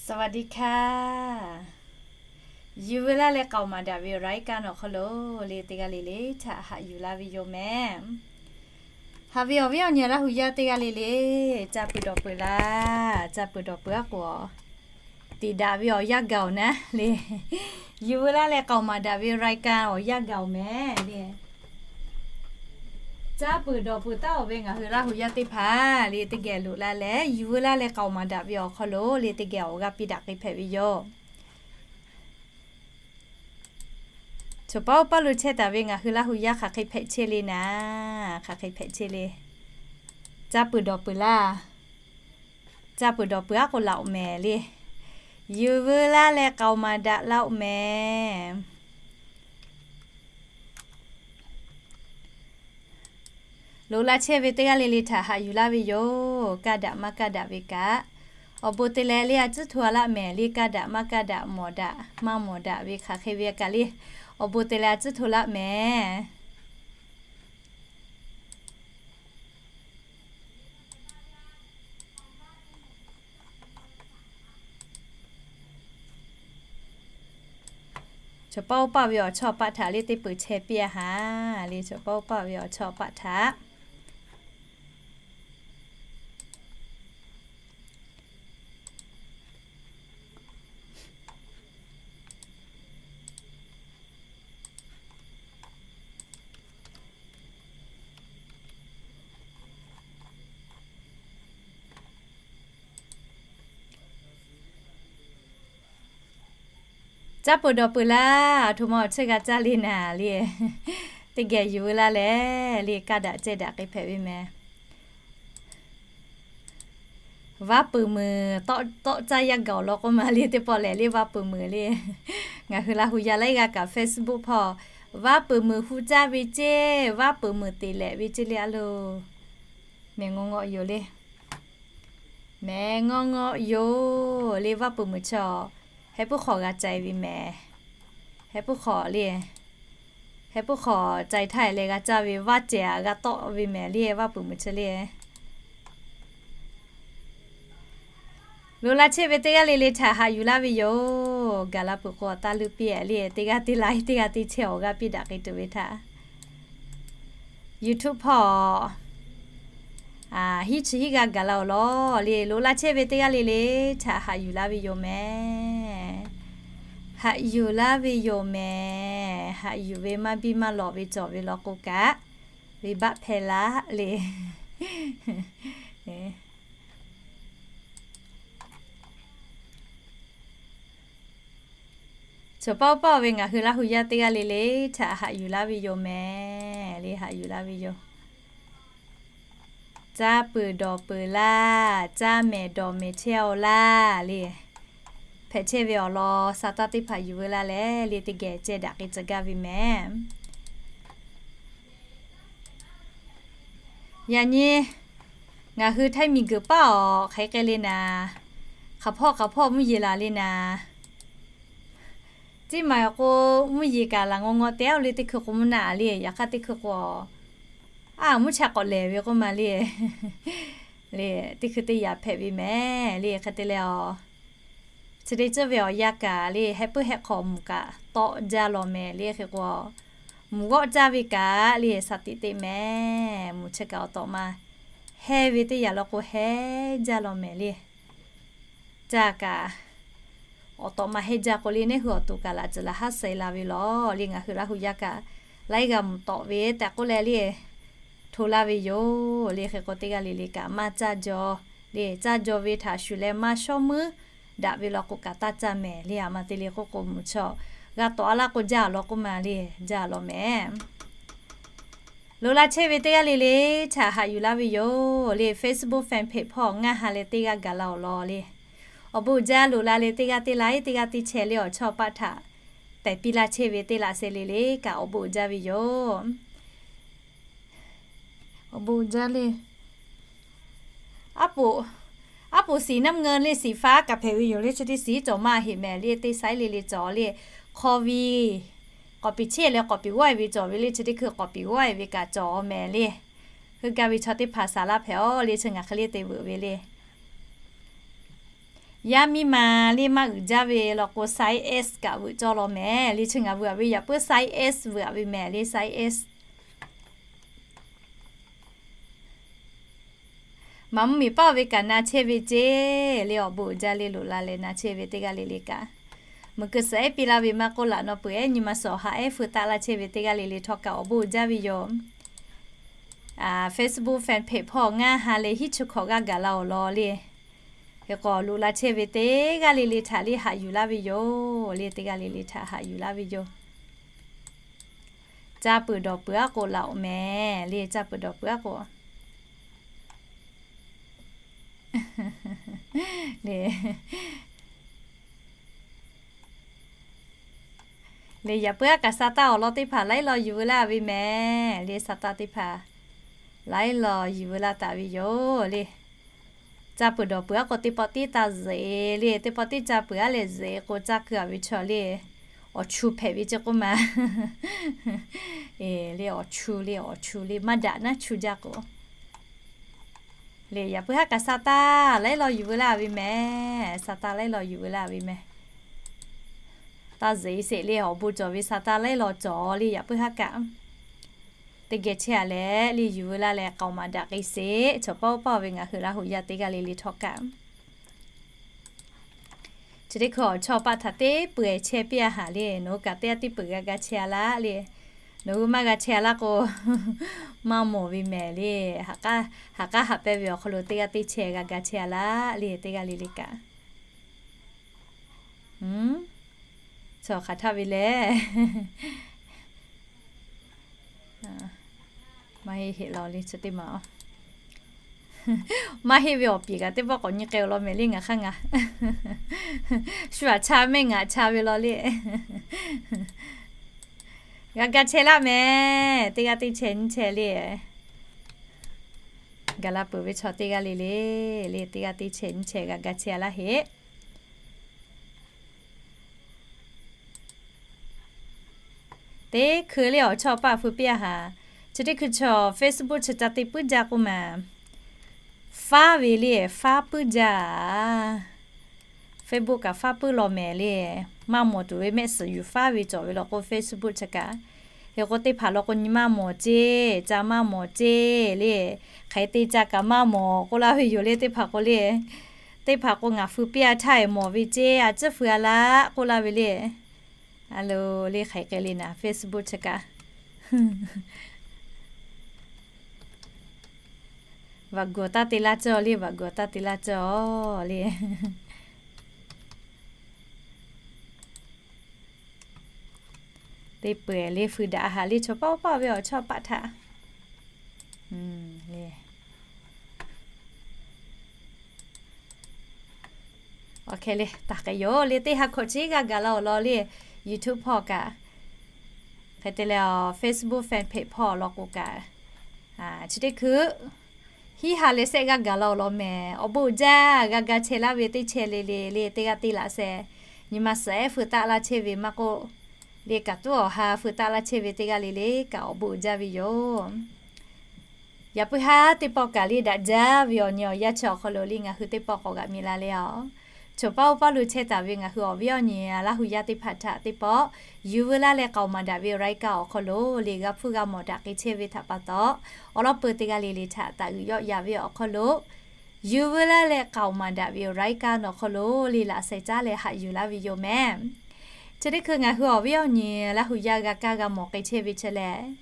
สวัสดีค่ะ Yuˬ veu laˇ leh k'aoˍ maˍ daꞈ ve รายการ awˬ hk'aw lo le teˇ g'aˇ le le htaꞈ haꞈ yuˬ laˇ ve yoˬ mehˍ. Haꞈ ve awˬ viˉ awˬ nyi Laˇ hu yaˇ teˇ g'aˇ le le, caˇ peuˬ dawˬ peuˬ laˇ, caˇ peuˬ dawˬ peuˬ aˉ k'o, tiꞈ daꞈ ve awˬ yanˇ gaˬ-oˬ naˉ le. Yuˬ veu laˇ leh k'aoˍ maˍ daꞈ ve รายการ awˬ yanˇ gaˬ-oˬ mehˍ le. Caˇ peuˬ dawˬ peuˬ taˉ-oˬ ve ngaˬ hui Laˇ hu yaˇ teˇ hpaˍ le teˇ geh loꞈ la leh, yuˬ veu laˇ leh k'aoˍ maˍ daꞈ ve awˬ hk'aw lo le teˇ geh awˬ g'aˇ piˇ daꞈ k'ai hpehꞈ ve yoˬ. Chaw paˉ oˇ paˇ lo chehˇ taˍ ve ngaˬ hui Laˇ hu yaˇ hk'aˬ hk'e hpehꞈ chehˇ le naˍ, hk'aˬ hk'e hpehꞈ chehˇ le. Caˇ peuˬ dawˬ peuˬ laˇ, caˇ peuˬ dawˬ peuˬ aˉ k'o laꞈ-oˬ mehˍ le. Yuˬ veu laˇ leh k'aoˍ maˍ daꞈ laˇ-oˬ mehˍ. Loꞈ la chehˇ ve teˇ g'aˇ le le htaꞈ haꞈ yuˬ laˇ ve yoˬ. Kaˇ daꞈ maˇ kaˇ daꞈ ve kaꞈ, awˬ bon te leh le a tcuhˉ hto-a laˆ mehˍ le. Kaˇ daꞈ maˇ kaˇ daꞈ, mawˬ daꞈ maˇ mawˬ daꞈ ve hk'aˬ hk'e ve kaꞈ le, awˬ bon te leh a tcuhˉ hto laˆ mehˍ. Chaw paˉ oˇ paˇ ve awˬ chawˇ paˆ htaꞈ le teˇ peuˬ chehˇ piˇ-a haˍ le. Chaw paˉ oˇ paˇ ve awˬ chawˇ paˆ htaꞈ Caˇ peuˬ dawˬ peuˬ laˇ, aˬ htoꞈ ma awˬ cheuˇ g'a caˇ le naˍ le. Teˇ geh yuˬ veu laˇ leh le kaˇ daꞈ cehˇ daꞈ k'ai hpehꞈ ve mehˍ. Vaˉ peuˬ meuˬ tawˆ caˇ yaˇ gaˬ-oˬ law k'oˆ ma le teˇ pawˆ lehˬ le vaˉ peuˬ meuˬ le. Ngaˬ hui Laˇ hu yaˇ laiˉ g'aˇ kaꞈ Facebook hpawˇ vaˉ peuˬ meuˬ hu caˇ ve cehˇ, vaˉ peuˬ meuˬ teꞈ lehꞈ ve cehˇ le a loˬ. Mehˬ ngawˇ ngawˆ yoˬ le. Mehˬ ngawˇ ngawˆ yoˬ le vaˉ peuˬ meuˬ chaw. Heh puiˉ hk'awꞈ g'a cai ve mehˍ. Heh puiˉ hk'awꞈ le, heh puiˉ hk'awꞈ cai htaˇ leh g'a caˇ ve vaˇ cehˬ aꞈ g'a tawˆ ve mehˍ le vaˉ peuˬ meuˬ chi le. Loꞈ la chehˇ ve teˇ g'aˇ le le htaꞈ haꞈ yuˬ laˇ ve yoˬ. Gaˬ la peuˬ k'o awˬ taˇ leuˆ piˇ-a le, teˇ g'aˇ teˇ laiˉ teˇ g'aˇ teˇ chehˇ awˬ g'aˇ piˇ daꞈ k'ai tuˬ ve htaꞈ YouTube hpawˇ hiˉ chi hiˉ g'a gaˬ la-oˬ law le. Loꞈ la chehˇ ve teˇ g'aˇ le le htaꞈ haꞈ yuˬ laˇ ve yoˬ mehˍ. Haꞈ yuˬ laˇ ve yoˬ mehˍ. Haꞈ yuˬ ve maˇ biˇ maˇ lawꞈ ve cawˬ ve law k'o kaꞈ, venˇbaˆ hpehˇ laˇ le. Chaw paˉ oˇ paˇ ve ngaˬ hui Laˇ hu yaˇ teˇ g'aˇ le le htaꞈ haꞈ yuˬ laˇ ve yoˬ mehˍ le. Haꞈ yuˬ laˇ ve yoˬ. Caˇ peuˬ dawˬ peuˬ laˇ, caˇ mehˍ dawˬ mehˍ chehˇ-oˬ laˇ le. Hpehꞈ chehˇ ve awˬ lawn sa taˇ teˇ hpaˍ yuˬ veu la leh le teˇ geh cehˇ daꞈ k'ai tcuh gaˇ ve mehˍ. Yaꞈ nyi ngaˬ hui Htaiˇ miˬguiˬ paˉ awˬ hk'aˬ hk'e le naˍ, hk'aˬ hpawˇ hk'aˬ hpawˇ mvuhˇ yeˬ laˬ le naˍ. Ciˇ maˬ k'o, mvuhˇ yeˬ kaꞈ laˬ ngawˇ ngawˇ te-oˬ le teˇ hkui k'o mvuhˇ naˆ le. Yaꞈ hk'aˇ teˇ hkui k'o, a mvuhˇ cha k'awꞈ lehˬ ve k'oˆ ma le. Le, teˇ hkui teˇ yaꞈ hpehꞈ ve mehˍ le. Hk'e te leh a, chi te ceuˬ ve awˬ yanˇ kaꞈ le heh puiˉ heh hk'awꞈ mvuhˇ kaꞈ tawˆ jaˇ law mehˍ le. Hk'e k'o, mvuhˇ g'awˆ caˇ ve kaꞈ le sa tiꞈ te mehˍ. Mvuhˇ chi kaꞈ awˬ tawꞈ ma heh ve teˇ yaꞈ law k'o heh jaˇ law mehˍ le. Caˇ kaꞈ, awˬ tawꞈ ma heh jaˇ k'o le neˇ hui awˬ to kaꞈ laꞈ tcuhˍ laꞈ haˉ suh la ve law le. Ngaˬ hui Laˇ hu yaˇ kaꞈ laiˉ g'a mvuhˇ tawꞈ ve tehꞈ k'oˆ leh le, hto laˇ ve yoˬ le. Hk'e k'o teˇ g'aˇ le le kaꞈ maˇ caˇ jaw le. Caˇ jaw ve htaꞈ shuˍ leh maˇ shawˉ meuˉ daꞈ ve law k'o kaꞈ taˇ caˇ mehˍ le. A ma te le k'oˆ k'o mvuhˇ chi g'a tawꞈ a laˇ k'o jaˇ law k'oˆ ma le, jaˇ law mehˍ. Loꞈ la chehˇ ve teˇ g'aˇ le le htaꞈ haꞈ yuˬ laˇ ve yoˬ le. Facebook fan page hpawˇ ngaˇ ha leh teˇ g'aˇ gaˬ la-oˬ law le. Awˬ bon uiˍ jaˇ loꞈ la leh teˇ g'aˇ teˇ laiˉ teˇ g'aˇ teˇ chehˇ le awˬ chawˇ paˆ htaꞈ tehꞈ piˇ laˇ chehˇ ve teˇ laꞈ sheh le le kaꞈ awˬ bon uiˍ jaˇ ve yoˬ. Awˬ bon uiˍ jaˇ le. Aˉ poꞈ, aˉ poꞈ สีน้ำเงิน le สีฟ้า kaꞈ hpehꞈ ve yoˬ le. Chi teˇ สี cawˬ maˇ heˆ mehˍ le. Teˇ saiˉ le le cawˬ le. Hk'aw ve k'awꞈ piˍ chehˇ leh k'awꞈ piˍ g'awˇ-e ve cawˬ ve le. Chi teˇ hkui k'awꞈ piˍ g'awˇ-e ve kaꞈ cawˬ mehˍ le. Hui gaˇ ve chaw teˇ hpaˍ saˍ laˇ hpehꞈ-oˬ le. Chi ngaˬ hk'e le te veuꞈ ve le. Yaˇ miˇ ma le maˇ uiˍ jaˇ ve law k'o, size S kaꞈ veuꞈ cawˇ law mehˍ le. Chi ngaˬ veuꞈ ve yaꞈ puiˉ size S veuꞈ ve mehˍ le, size S. Maˍ mvuhˇ miˬ paˇ ve kaꞈ na chehˇ ve ceˇ le, awˬ bon uiˍ jaˇ le, loꞈ la leh na chehˇ ve teˇ g'aˇ le le kaꞈ. Muiˬ kuiˬ suhˍ ehˉ piˇ laˇ ve maˇ k'oˆ, laꞈ naw peuˬ ehˉ nyi ma suhˍ awˬ ha ehˉ feu taˆ laˇ chehˇ ve teˇ g'aˇ le le htawˇ kaꞈ awˬ bon uiˍ jaˇ ve yoˬ. Facebook fan page hpawˇ ngaˇ ha leh hiˉ chi hkawꞈ g'aˇ gaˬ la awˬ lawn le. Hk'e k'o loꞈ la chehˇ ve teˇ g'aˇ le le htaꞈ le haꞈ yuˬ laˇ ve yoˬ le, teˇ g'aˇ le le htaꞈ haꞈ yuˬ laˇ ve yoˬ. Caˇ peuˬ dawˬ peuˬ aˉ k'o laꞈ awˬ mehˍ le, caˇ peuˬ dawˬ peuˬ aˉ k'o le. Le yaꞈ puiˉ aˉ kaꞈ sa taˇ awˬ lawn teˇ hpaˍ laiˉ law yuˬ veu laˇ ve mehˍ le, sa taˇ teˇ hpaˍ laiˉ law yuˬ veu laˇ taˍ ve yoˬ le. Caˇ peuˬ dawˬ peuˬ aˉ k'o teˇ pawˆ tiˉ taˇ zeꞈ le, teˇ pawˆ tiˉ caˇ peuˬ aˉ leh zeꞈ k'o caˇ keu a ve chaw le, awˬ chu hpehꞈ ve ceˇ k'oˆ ma. Le awˬ chu le, awˬ chu le, maˇ daꞈ naˉ chu jaˇ k'o. Le yaꞈ puiˉ haˉ kaꞈ sa taˇ laiˉ law yuˬ veu laˇ ve mehˍ, sa taˇ laiˉ law yuˬ veu laˇ ve mehˍ. Taˇ zeꞈ sheˍ le, awˬ bon cawˬ ve sa taˇ laiˉ law cawˬ le, yaꞈ puiˉ haˉ kaꞈ teˇ geh chehˇ a leh le yuˬ veu laˇ leh k'aoˍ maˍ daꞈ k'ai sheˍ. Chaw paˇ oˇ paˇ ve ngaˬ hui Laˇ huˍ yaˇ teˇ g'aˇ le le htawˇ kaꞈ chi teˇ hkui awˬ chawˇ paˆ htaꞈ teˇ peuˬ chehˇ piˇ a haˍ le, nawˬ hui kaꞈ teˇ g'aˇ teˇ peuˬ g'a ga chehˇ a laˇ le. Nawˬ hui maˇ g'a chehˇ a laˇ k'o, maˇ mawˬ ve mehˍ le. Haꞈ k'aˉ haꞈ pehˇ ve awˬ hk'aw lo teˇ g'aˇ teˇ chehˇ g'a ga chehˇ a laˇ le, teˇ g'aˇ le le kaꞈ. Chaw hk'aˬ htaˇ ve le. Maˇ heˆ heˆ law le chi teˇ maˬ. Maˇ heˆ ve awˬ piˍ kaꞈ teˇ pawˆ k'awꞈ nyi k'ai awˬ lawn mehˍ le ngaˬ hk'aˇ ngaˬ. Shu aꞈ cha mehˆ ngaˬ cha ve law le. G'a ga chehˇ laˇ mehˍ, teˇ g'aˇ teˇ chehˇ nyi chehˇ le. Gaˬ la peuˬ ve chaw teˇ g'aˇ le le, le teˇ g'aˇ teˇ chehˇ nyi chehˇ g'a ga chehˇ a laˇ heˆ. Teˇ hkui le awˬ chawˇ paˆ feu piˇ a haˍ. Chi teˇ hkui chaw Facebook chi ca te puiˉ jaˇ k'oˆ ma. Faˉ ve le, faˉ puiˉ jaˇ. Facebook kaꞈ faˉ puiˉ law mehˍ le. Maˇ mawˬ tuˬ ve mehˆ suhˍ yuˬ faˉ ve cawˬ ve law k'o Facebook chi kaꞈ. Hk'e k'o teˇ hpaˍ law k'o nyi maˇ mawˬ ceˇ, ca maˇ mawˬ ceˇ le. Hk'aˬ hk'e te ca kaꞈ maˇ mawˬ k'oˆ laˇ ve yoˬ le teˇ hpaˍ k'o le. Teˇ hpaˍ k'o ngaˬ feu piˇ a htaˇ mawˬ ve ceˇ, a ciˉ feu a laˇ k'oˆ laˇ ve le. A lo le hk'aˬ hk'e le naˍ Facebook chi kaꞈ. Vaꞈ gawˬ taˇ te laˇ cawˇ le, vaꞈ gawˬ taˇ te laˇ cawˇ le. Teˇ peuˬ le feu daꞈ haˍ le chaw paˇ paˇ ve awˬ chawˇ paˆ htaꞈ. Awˬ hk'e le taˍ k'ai yoˬ le, teˇ ha hkawꞈ chi g'a gaˬ la awˬ lawn le YouTube hpawˇ kaꞈ. Hk'e te leh Facebook fan page hpawˇ law k'o kaꞈ, chi teˇ hkui hiˉ ha leh sehˆ g'a gaˬ la awˬ lawn mehˍ. Awˬ bon uiˍ jaˇ, g'a ga chehˇ laˇ ve teˇ chehˇ le le le teˇ g'aˇ teˇ laꞈ sheh nyi ma suhˍ ehˉ feu taˆ laˇ chehˇ ve maˇ k'oˆ, le kaꞈ tuˉ awˬ ha feu taˆ laˇ chehˇ ve teˇ g'aˇ le le kaꞈ awˬ bon uiˍ jaˇ ve yoˬ. Yaꞈ puiˉ haˉ teˇ pawˆ kaꞈ le daꞈ jaˇ ve awˬ nyi awˬ yanˇ chi awˬ hk'aw lo le ngaˬ hui teˇ pawˆ k'awꞈ g'aꞈ mi la le a. Chaw paˇ oˇ paˇ lo chehˇ taˍ ve ngaˬ hui awˬ viˉ awˬ nyi Laˇ huˍ yaˇ teˇ hpaˍ htaꞈ teˇ pawˆ yuˬ veu laˇ leh k'aoˍ maˍ daꞈ ve รายการ awˬ hk'aw lo le g'a hpuˇ g'a mawˬ daꞈ k'ai chehˇ ve htaꞈ pa taw, awˬ lawn peu teˇ g'aˇ le le htaꞈ taꞈ g'uiˬ yawˆ yan ve awˬ hk'aw lo yuˬ veu laˇ leh k'aoˍ maˍ daꞈ ve รายการ awˬ hk'aw lo le laꞈ sheh caˉ leh haꞈ yuˬ laˇ ve yoˬ mehˍ. Chi teˇ hkui ngaˬ hui awˬ viˉ awˬ nyi Laˇ huˍ yaˇ g'a kaˇ g'a mawˬ k'ai chehˇ ve chi lehˬ,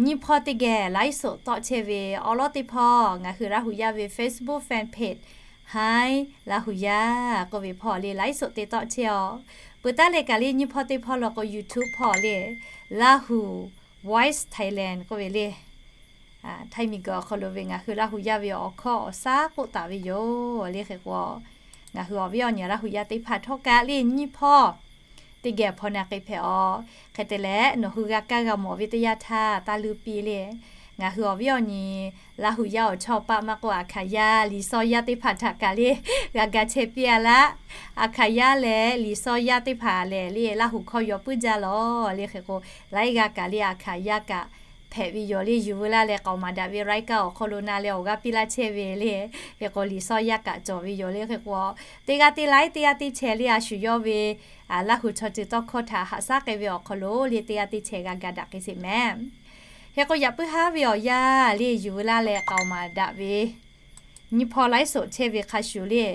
nyiˇ hpawˇ teˇ geh ไลฟ์สด tawˆ chehˇ ve awˬ lawn teˇ hpawˇ ngaˬ hui Laˇ huˍ yaˇ ve Facebook fan page Hi Laˇ huˍ yaˇ k'oˆ ve hpawˇ le ไลฟ์สด te tawˆ chehˇ a. Peuˬ taˉ leh kaꞈ le nyiˇ hpawˇ teˇ hpawˇ law k'o YouTube hpawˇ le Laˇ huˍ Voice Thailand k'oˆ ve le Htaiˇ miˬguiˬ awˬ hk'aw lo ve ngaˬ hui Laˇ huˍ yaˇ ve awˬ hkawˇ awˬ shaˉ k'oˆ taˍ ve yoˬ le. Hk'e k'o, ngaˬ hui awˬ viˉ awˬ nyi Laˇ huˍ yaˇ teˇ hpaˍ htawˇ kaꞈ le nyiˇ hpawˇ teˇ geh hpawˇ na k'ai hpehꞈ a. Hk'e te leh nawˬ hui g'a kaˇ g'a mawˬ ve teˇ yanˇ htaˇ taˇ luˇ piˇ le. Ngaˬ hui awˬ viˉ awˬ nyi Laˇ huˍ yaˇ awˬ chawˇ paˆ maˇ k'oˆ, Aˬ hkaˍ yaˇ, Liˍ sawˇ yaˇ teˇ hpaˍ htaꞈ kaꞈ le g'a ga chehˇ piˇ a laˇ. Aˬ hkaˍ yaˇ leh Liˍ sawˇ yaˇ teˇ hpaˍ lehˬ le Laˇ huˍ hkawˇ yaw puiˉ jaˇ lawˬ le. Hk'e k'o, laiˉ g'aˇ kaꞈ le Aˬ hkaˍ yaˇ kaꞈ hpehꞈ ve yoˬ le. Yuˬ veu laˇ leh k'aoˍ maˍ daꞈ ve รายการ awˬ hk'aw lo na leh awˬ g'aˇ piˇ laˇ chehˇ ve le. Hk'e k'o liꞈ sawˉ yaˇ kaꞈ cawˬ ve yoˬ le. Hk'e k'o teˇ g'aˇ teˇ laiˉ teˇ g'aˇ teˇ chehˇ le a shu yawˇ ve Laˇ hu chaw ceuˬ tawˇ hkawˇ htaꞈ haꞈ shaˉ k'ai ve awˬ hk'aw lo le teˇ g'aˇ teˇ chehˇ g'a ga daꞈ k'ai sheˍ mehˍ. Hk'e k'o yaꞈ puiˉ haˉ ve awˬ yanˇ le yuˬ veu laˇ leh k'aoˍ maˍ daꞈ ve nyi hpawˇ ไลฟ์สด chehˇ ve hk'a shuˍ le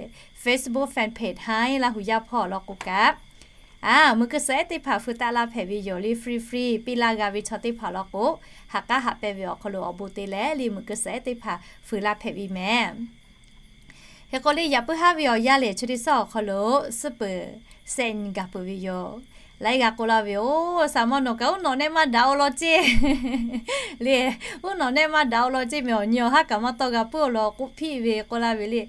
Facebook fan page Haiˉ Laˇ hu yaˇ hpawˇ awˬ lawn k'o kaꞈ, a, mui keu suhˍ ehˉ teˇ hpaˍ feu taˆ laˇ hpehꞈ ve yoˬ le. Free free piˇ laˇ g'a ve chaw teˇ hpaˍ lawn k'o, haꞈ k'aˉ haꞈ pehnˇ ve awˬ hk'aw lo awˬ bon te leh le mui keu suhˍ ehˉ teˇ hpaˍ feu laˇ hpehꞈ ve mehˍ. Hk'e k'o le yaꞈ puiˉ haˉ ve awˬ yanˇ lehˬ chi teˇ suhˉ awˬ hk'aw lo suhˉ peuˬ sehˆ nyi gaˬ peuˬ ve yoˬ. Laiˉ g'aˇ k'oˆ laˇ ve, Oˇ, saˍ ma nawˬ kaꞈ uˉ nawꞈ nehˆ maˇ daꞈ-o law ceˇ le. Uˉ nawꞈ nehˆ maˇ daꞈ-o law ceˇ mehˍ, awˬ nyi awˬ haˉ kaꞈ maˇ tawˇ g'a puiˉ-o law k'oˆ hpiˆ ve k'oˆ laˇ ve le.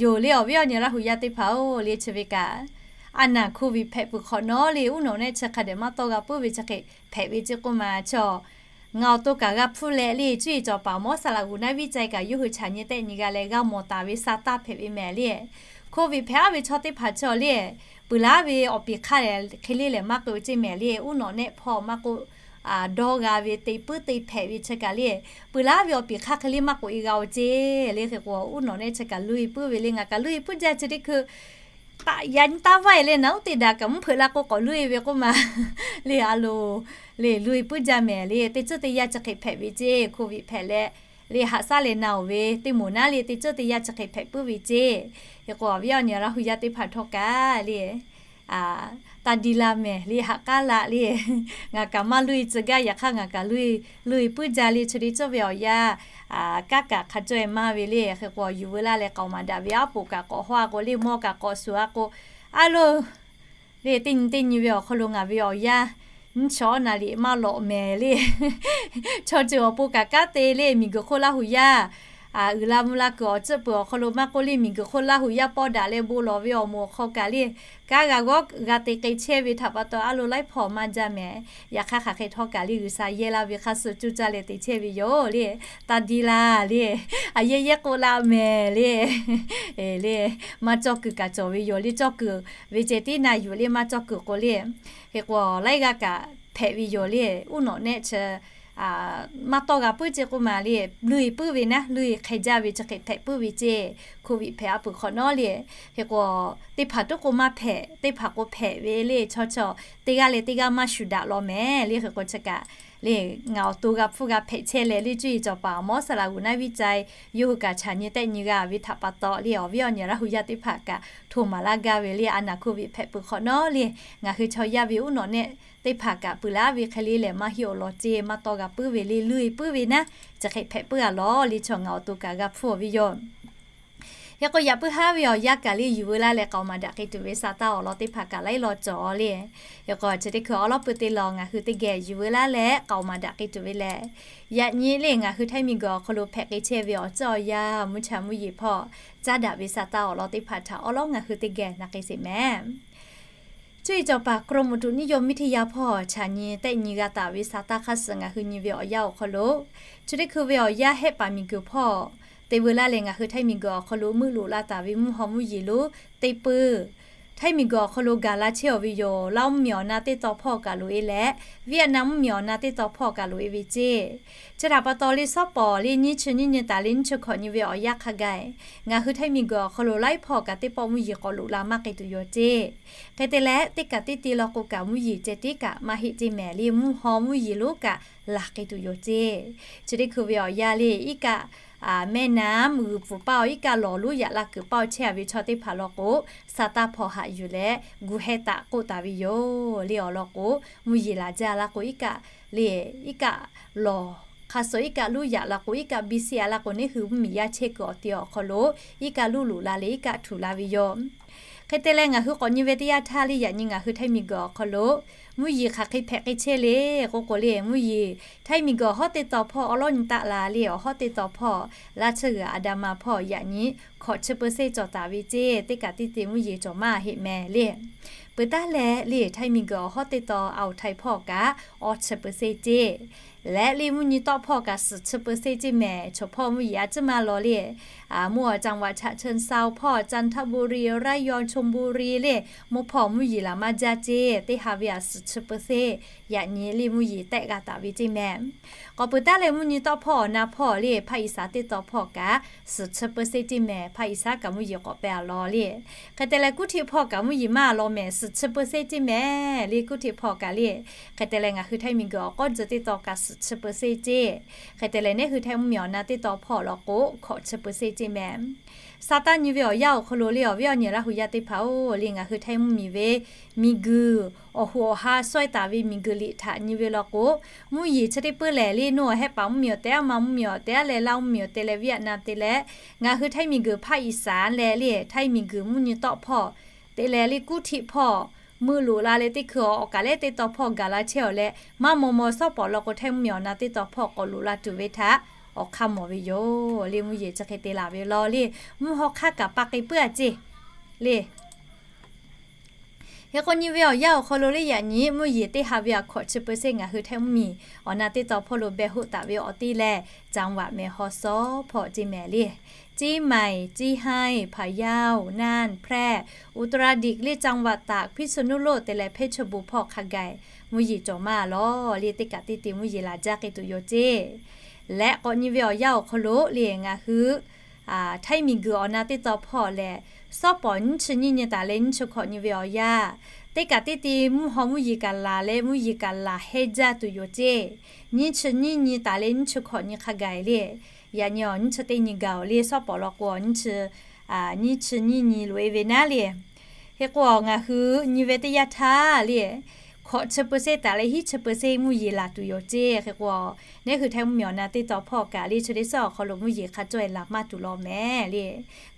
Yoˬ le awˬ viˉ awˬ nyi Laˇ hu yaˇ teˇ hpaˍ-oˬ le, chi ve kaꞈ a naˬ โควิด hpehꞈ peuˬ hk'awꞈ nawˉ le uˉ nawꞈ nehˆ chi hk'a dehꞈ maˇ tawˇ g'a puiˉ ve chi hk'e hpehꞈ ve ceˇ k'oˆ ma chaw ngaˬ awˬ to kaꞈ g'a hpfuhˇ leh le cuˇ yiˍ cawˬ paˍ mawˉ saˍ laꞈ g'uˬ naˇ viˇ ca-e kaꞈ yawˇ hui chaꞈ nyi tehˆ nyi g'a leh g'a mawˬ taˍ ve sa taˇ hpehꞈ ve mehˍ le. โควิด hpehꞈ-a ve chaw teˇ hpaˍ chaw le, peuˬ laˉ ve awˬ piˍ hk'aˇ hk'e le lehˬ maˇ k'oˆ-o ceˇ mehˍ le. Uˉ nawꞈ nehˆ hpawˇ maˇ k'oˆ, dawˇ g'a ve te puiˉ te hpehꞈ ve chi kaꞈ le, peuˬ laˉ ve awˬ piˍ hk'aˇ hk'e le maˇ k'oˆ-e g'a-o ceˇ le. Hk'e k'o uˉ nawꞈ nehˆ chi kaꞈ luˇ-e puiˉ ve le. Ngaˬ kaꞈ luˇ-e puiˉ jaˇ chi teˇ hkui taꞈ yaꞈ nyi taˇ vaˇ-e leh naˬ uˉ te daꞈ kaꞈ mvuhˇ hpeuꞈ la k'o k'awꞈ luˇ-e ve k'oˆ ma le. A lo le luˇ-e puiˉ jaˇ mehˍ le. Teˇ tcuhˉ teˇ yanˇ chi hk'e hpehꞈ ve ceˇ. โควิด hpehꞈ leh le haꞈ shaˉ leh na-oˬ ve teˇ moˍ naˉ le teˇ tcuhˉ teˇ yanˇ chi hk'e hpehꞈ puiˉ ve ceˇ. Hk'e k'o awˬ viˉ awˬ nyi Laˇ hu yaˇ teˇ hpaˍ htawˇ kaꞈ le taˇ diˇ laˇ mehˍ le, haꞈ k'aˉ laˇ le. Ngaˬ kaꞈ maˇ luˇ-e tcuh gaˇ, yaꞈ hk'aˇ ngaˬ kaꞈ luˇ-e puiˉ jaˇ le. Chi teˇ ceuˬ ve awˬ yanˇ kanˉ kaꞈ hk'a caweh maˇ ve le. Hk'e k'o yuˬ veu laˇ leh k'aoˍ maˍ daꞈ ve aˉ poꞈ kaꞈ k'awꞈ hawˇ-a k'o le, mawˇ kaꞈ k'awꞈ suhˍ-a k'o, a lo le teˇ nyi teˇ nyi ve awˬ hk'aw lo ngaˬ ve awˬ yanˇ nyiˇ chi awˉ naˍ liꞈ maˇ lawꞈ mehˍ le. Chaw ceuˬ awˬ pon kaꞈ kanˉ te le miˬguiˬ hk'oˆ Laˇ hu yaˇ uiˍ la mvuh la kuiˬ awˬ ceuˬ peuˬ awˬ hk'aw lo maˇ k'oˆ le, miˬguiˬ hk'oˆ Laˇ hu yaˇ pawˇ daꞈ leh bon lawˬ ve awˬ moˍ awˬ hk'aw kaꞈ le kanˉ g'a g'awˇ g'a te k'ai chehˇ ve htaꞈ pa taw a lo laiˉ hpawˇ maˇ jaˇ mehˍ. Yaꞈ hk'aˇ hk'aˬ hk'e htawˇ kaꞈ le G'uiˬsha yehˇ laˇ ve hk'aˇ suh cuˇ caˇ leh te chehˇ ve yoˬ le. Taˇ diˇ laˇ le. A yehˇ yehˇ k'oˆ laˇ mehˍ le. Le maˇ cawˇ kuiˬ kaꞈ cawˬ ve yoˬ le. Cawˇ kuiˬ ve ceh tiˉ na yuˬ le maˇ cawˇ kuiˬ k'o le. Hk'e k'o laiˉ g'aˇ kaꞈ hpehꞈ ve yoˬ le. Uˉ nawꞈ nehˆ chi maˇ tawˇ g'a puiˉ ceˇ k'oˆ ma le. Luˇ-e puiˉ ve naˉ, luˇ-e hk'e jaˇ ve chi hk'e hpehꞈ puiˉ ve ceˇ. โควิด hpehꞈ-a peuˬ hk'awꞈ nawˉ le. Hk'e k'o teˇ hpaˍ tuˉ k'o maˇ hpehꞈ, teˇ hpaˍ k'o hpehꞈ ve le. Chaw chaw teˇ g'aˇ leh teˇ g'aˇ maˇ shuˍ daꞈ law mehˍ le. Hk'e k'o chi kaꞈ le ngaˬ awˬ to g'a hpfuhˇ g'a hpehꞈ chehˇ leh le cuˇ yiˍ cawˬ paˍ mawˉ saˍ laꞈ g'uˬ naˇ viˇ ca-e yawˇ hui kaꞈ chaꞈ nyi tehˆ nyi g'a ve htaꞈ pa taw le awˬ viˉ awˬ nyi Laˇ hu yaˇ teˇ hpaˍ kaꞈ hto maˍ laˇ gaˇ ve le. A naˬ โควิด hpehꞈ peuˬ hk'awꞈ nawˉ le ngaˬ hui chaw yaˇ ve uˉ nawꞈ nehˆ teˇ hpaˍ kaꞈ peuˬ laˇ ve hk'e le lehˬ maˇ heˆ-o law ceˇ, maˇ tawˇ g'a puiˉ ve le, luˇ-e puiˉ ve naˉ, chi hk'e hpehꞈ puiˉ-a law le chaw ngaˬ awˬ to kaꞈ g'a hpfuhˇ ve yoˬ. Hk'e k'o yaꞈ puiˉ haˉ ve awˬ yanˇ kaꞈ le yuˬ veu laˇ leh k'aoˍ maˍ daꞈ k'ai tuˬ ve sa taˇ awˬ lawn teˇ hpaˍ kaꞈ laiˉ law cawˬ le. Hk'e k'o chi teˇ hkui awˉ lawˉ pui teˇ law ngaˬ hui teˇ geh yuˬ veu laˇ leh k'aoˍ maˍ daꞈ k'ai tuˬ ve lehˬ, yaꞈ nyi le ngaˬ hui Htaiˇ miˬguiˬ awˬ hk'aw lo hpehꞈ k'ai chehˇ ve awˬ ceuˬ awˬ yanˇ mvuhˇ cha mvuhˇ yeˬ hpawˇ caˉ daꞈ ve sa taˇ awˬ lawn teˇ hpaˍ htaꞈ awˉ lawˉ ngaˬ hui teˇ geh na k'ai sheˍ mehˍ. Cuˇ yiˍ cawˬ paˍ กรมอุตุนิยมวิทยา hpawˇ chaꞈ nyi tehˆ nyi g'a taˍ ve sa taˇ hk'aˇ suh ngaˬ hui nyi ve awˬ yanˇ awˬ hk'aw lo, chi teˇ hkui ve awˬ yanˇ hehˆ paˍ miˬguiˬ hpawˇ te veu laˇ leh ngaˬ hui Htaiˇ miˬguiˬ awˬ hk'aw lo meuˆ loꞈ la taˍ ve mvuhˇ haw mvuhˇ yeˬ lonˉ teˇ peuˬ Htaiˇ miˬguiˬ awˬ hk'aw lo gaˬ la chehˇ-aw ve yoˬ. Laˇ mvuhˇ miˬ awˬ na teˇ taw hpawˇ kaꞈ loꞈ-e leh, Vietnam mvuhˇ miˬ awˬ na teˇ taw hpawˇ kaꞈ loꞈ-e ve ceˇ. Chi htaꞈ pa taw le sawˉ pawˍ le nyiˇ chi nyiˇ nyi taˍ le nyiˇ chi hkawꞈ nyi ve awˬ yanˇ hk'a gaˬ, ngaˬ hui Htaiˇ miˬguiˬ awˬ hk'aw lo laiˉ hpawˇ kaꞈ teˇ pawˆ mvuhˇ yeˬ k'awꞈ loꞈ la maˇ k'ai tuˬ yoˬ ceˇ. Hk'e te leh teˇ kaꞈ teˇ te law k'o kaꞈ mvuhˇ yeˬ ceh tiˉ kaꞈ maˇ heˆ ceˇ mehˍ le mvuhˇ haw mvuhˇ yeˬ lonˉ kaꞈ laˬ k'ai tuˬ yoˬ ceˇ. Chi teˇ hkui ve awˬ yanˇ le iˉ kaˆ แม่น้ำ g'uiˬ pfuhˍ paˇ-oˬ iˉ kaˆ lawˬ lonˉ yaꞈ la kuiˬ paˇ-oˬ chehˇ-a ve chaw teˇ hpaˍ law k'o, sa taˇ hpawˇ haꞈ yuˬ leh gu heh taꞈ k'oˆ taˍ ve yoˬ le. Awˬ lawn k'o, mvuhˇ yeˬ laˬ jaˇ la k'o iˉ kaˆ le, iˉ kaˆ lawˬ hk'a suh iˉ kaˆ lonˉ yaꞈ la k'o iˉ kaˆ biˇ siˆ-a la k'o neˇ hui mvuhˇmiˬ yaˇ chehˇ kuiˬ awˬ te awˬ hk'aw lo iˉ kaˆ lonˉ loꞈ la leh iˉ kaˆ htuꞈ la ve yoˬ. Hk'e te leh ngaˬ hui k'awꞈ nyi ve teˇ yanˇ htaˇ le yaꞈ nyi ngaˬ hui Htaiˇ miˬguiˬ awˬ hk'aw lo mvuhˇ yeˬ hk'aˬ hk'e hpehꞈ k'ai chehˇ le k'oˆ k'o le, mvuhˇ yeˬ Htaiˇ miˬguiˬ awˬ hawˉ teˇ taw hpawˇ awˉ lawˉ nyi taˆ la le. Awˬ hawˉ teˇ taw hpawˇ laˇ tsuhˇ g'uiˬ aˬ daꞈ ma hpawˇ yaꞈ nyi hkawꞈ chi peu se cawˬ taˍ ve ceˇ. Teˇ kaꞈ teˇ te mvuhˇ yeˬ cawˬ maˇ heˆ mehˍ le. Peuˬ taˉ leh le Htaiˇ miˬguiˬ awˬ hawˉ teˇ taw Aoˬ Htaiˇ hpawˇ kaꞈ awˇ chi peu se ceˇ. Leh le mvuhˇ nyi tawˆ hpawˇ kaꞈ suhˍ chi เปอร์เซ็นต์ ceˇ mehˍ. Chaw hpawˇ mvuhˇ yeˬ a ciˉ maˇ law le. Mvuhˇ awˬ จังหวัดฉะเชิงเซา hpawˇ จันทบุรี ระยอง ชลบุรี le, mvuhˇ hpawˇ mvuhˇ yeˬ laˬ maˇ jaˇ ceˇ. Teˇ ha ve a suhˍ chi เปอร์เซ็นต์ yaꞈ nyi le mvuhˇ yeˬ tehˆ g'a taˍ ve ceˇ mehˍ. K'awꞈ peuˬ taˉ leh mvuhˇ nyi tawˆ hpawˇ awˬ na hpawˇ le ภาคอีสาน teˇ taw hpawˇ kaꞈ suhˍ chi เปอร์เซ็นต์ ceˇ mehˍ. ภาคอีสาน kaꞈ mvuhˇ yeˬ k'awꞈ pehˬ a law le. Hk'e te leh กรุงเทพ hpawˇ kaꞈ mvuhˇ yeˬ maˇ law mehˍ, suhˍ chi เปอร์เซ็นต์ ceˇ mehˍ le. กรุงเทพ hpawˇ kaꞈ le. Hk'e te leh ngaˬ hui htaiˇ miˬguiˬ awˬ k'awˉ tcuh teˇ taw kaꞈ suhˍ chi เปอร์เซ็นต์ ceˇ. Hk'e te leh neˉ hui htaiˇ mvuhˇ miˬ awˬ na teˇ taw hpawˇ law k'o hkawꞈ chi เปอร์เซ็นต์ ceˇ mehˍ. Sa taˇ nyi ve awˬ yanˇ awˬ hk'aw lo le, awˬ viˉ awˬ nyi Laˇ hu yaˇ teˇ hpaˍ-oˬ le, ngaˬ hui htaiˇ mvuhˇ miˬ ve miˬguiˬ awˬ hoꞈ awˬ ha sawehˇ taˍ ve miˬguiˬ liꞈ htaꞈ nyi ve law k'o, mvuhˇ yeˬ chi teˇ peuˇ lehˬ le, nawˬ hehˆ paˍ mvuhˇ miˬ awˬ tehˬ, aˉ ma mvuhˇ miˬ awˬ tehˬ, aˉ leh Laˇ mvuhˇ miˬ awˬ tehˬ leh Vietnam te leh, ngaˬ hui htaiˇ miˬguiˬ ภาคอีสาน leh le htaiˇ miˬguiˬ mvuhˇ nyi tawˆ hpawˇ te leh le กรุงเทพ hpawˇ meuꞈ loꞈ la leh teˇ hkui awˬ kaˬ lehˉ teˇ taw hpawˇ gaˬ la chehˇ awˬ leh, maˇ maw maw sawˉ pawˍ law k'o htaiˇ mvuhˇ miˬ awˬ na teˇ taw hpawˇ k'awꞈ loꞈ la tuˬ ve htaꞈ awˬ hk'aˇ mawˬ ve yoˬ le. Mvuhˇ yeˬ chi hk'e te laˬ ve law le, mvuhˇ haw hk'aˇ kaꞈ pa k'ai puiˉ a ceˇ le. Hk'e k'o nyi ve awˬ yanˇ awˬ hk'aw lo le, yaꞈ nyi mvuhˇ yeˬ teˇ ha ve a hkawꞈ chi เปอร์เซ็นต์ ngaˬ hui htaiˇ mvuhˇ miˬ awˬ na teˇ taw hpawˇ lo behˬ hoˆ taˍ ve awˬ teˇ lehˬ, จังหวัดแม่ฮ่องสอน hpawˇ ceˇ mehˍ le. เชียงใหม่ เชียงราย พะเยา น่าน แพร่ อุตรดิตถ์ le จังหวัดตาก พิษณุโลก te leh เพชรบูรณ์ hpawˇ hk'a gaˬ mvuhˇ yeˬ cawˬ maˇ law le. Teˇ kaꞈ teˇ te mvuhˇ yeˬ laˬ jaˇ k'ai tuˬ yoˬ ceˇ. Leh k'awꞈ nyi ve awˬ yanˇ awˬ hk'aw lo le ngaˬ hui htaiˇ miˬguiˬ awˬ na teˇ taw hpawˇ lehˬ, sawˉ pawˍ nyiˇ chi nyiˇ nyi taˍ leh nyiˇ chi hkawꞈ nyi ve awˬ yanˇ, teˇ kaꞈ teˇ te mvuhˇ haw mvuhˇ yeˬ kaꞈ laˬ leh mvuhˇ yeˬ kaꞈ laˬ hehnˇ jaˇ tuˬ yoˬ ceˇ. Nyiˇ chi nyiˇ nyi taˍ leh nyiˇ chi hkawꞈ nyi hk'a gaˬ le. Yaꞈ nyi awˬ nyiˇ chi teˇ nyi gaˬ awˬ le, sawˉ pawˍ law k'o awˬ nyiˇ chi, nyiˇ chi nyiˇ nyi loꞈ e ve naˉ le. Hk'e k'o ngaˬ hui nyi ve teˇ yanˇ htaˇ le, hkawꞈ chi เปอร์เซ็นต์ taˍ leh hiˉ chi เปอร์เซ็นต์ mvuhˇ yeˬ laˬ tuˬ yoˬ ceˇ. Hk'e k'o neˉ hui htaiˇ mvuhˇ miˬ awˬ na teˇ taw hpawˇ kaꞈ le chi teˇ suhˉ awˬ hk'aw lo mvuhˇ yeˬ hk'a cawˇ e laˬ maˇ tuˬ law mehˍ le.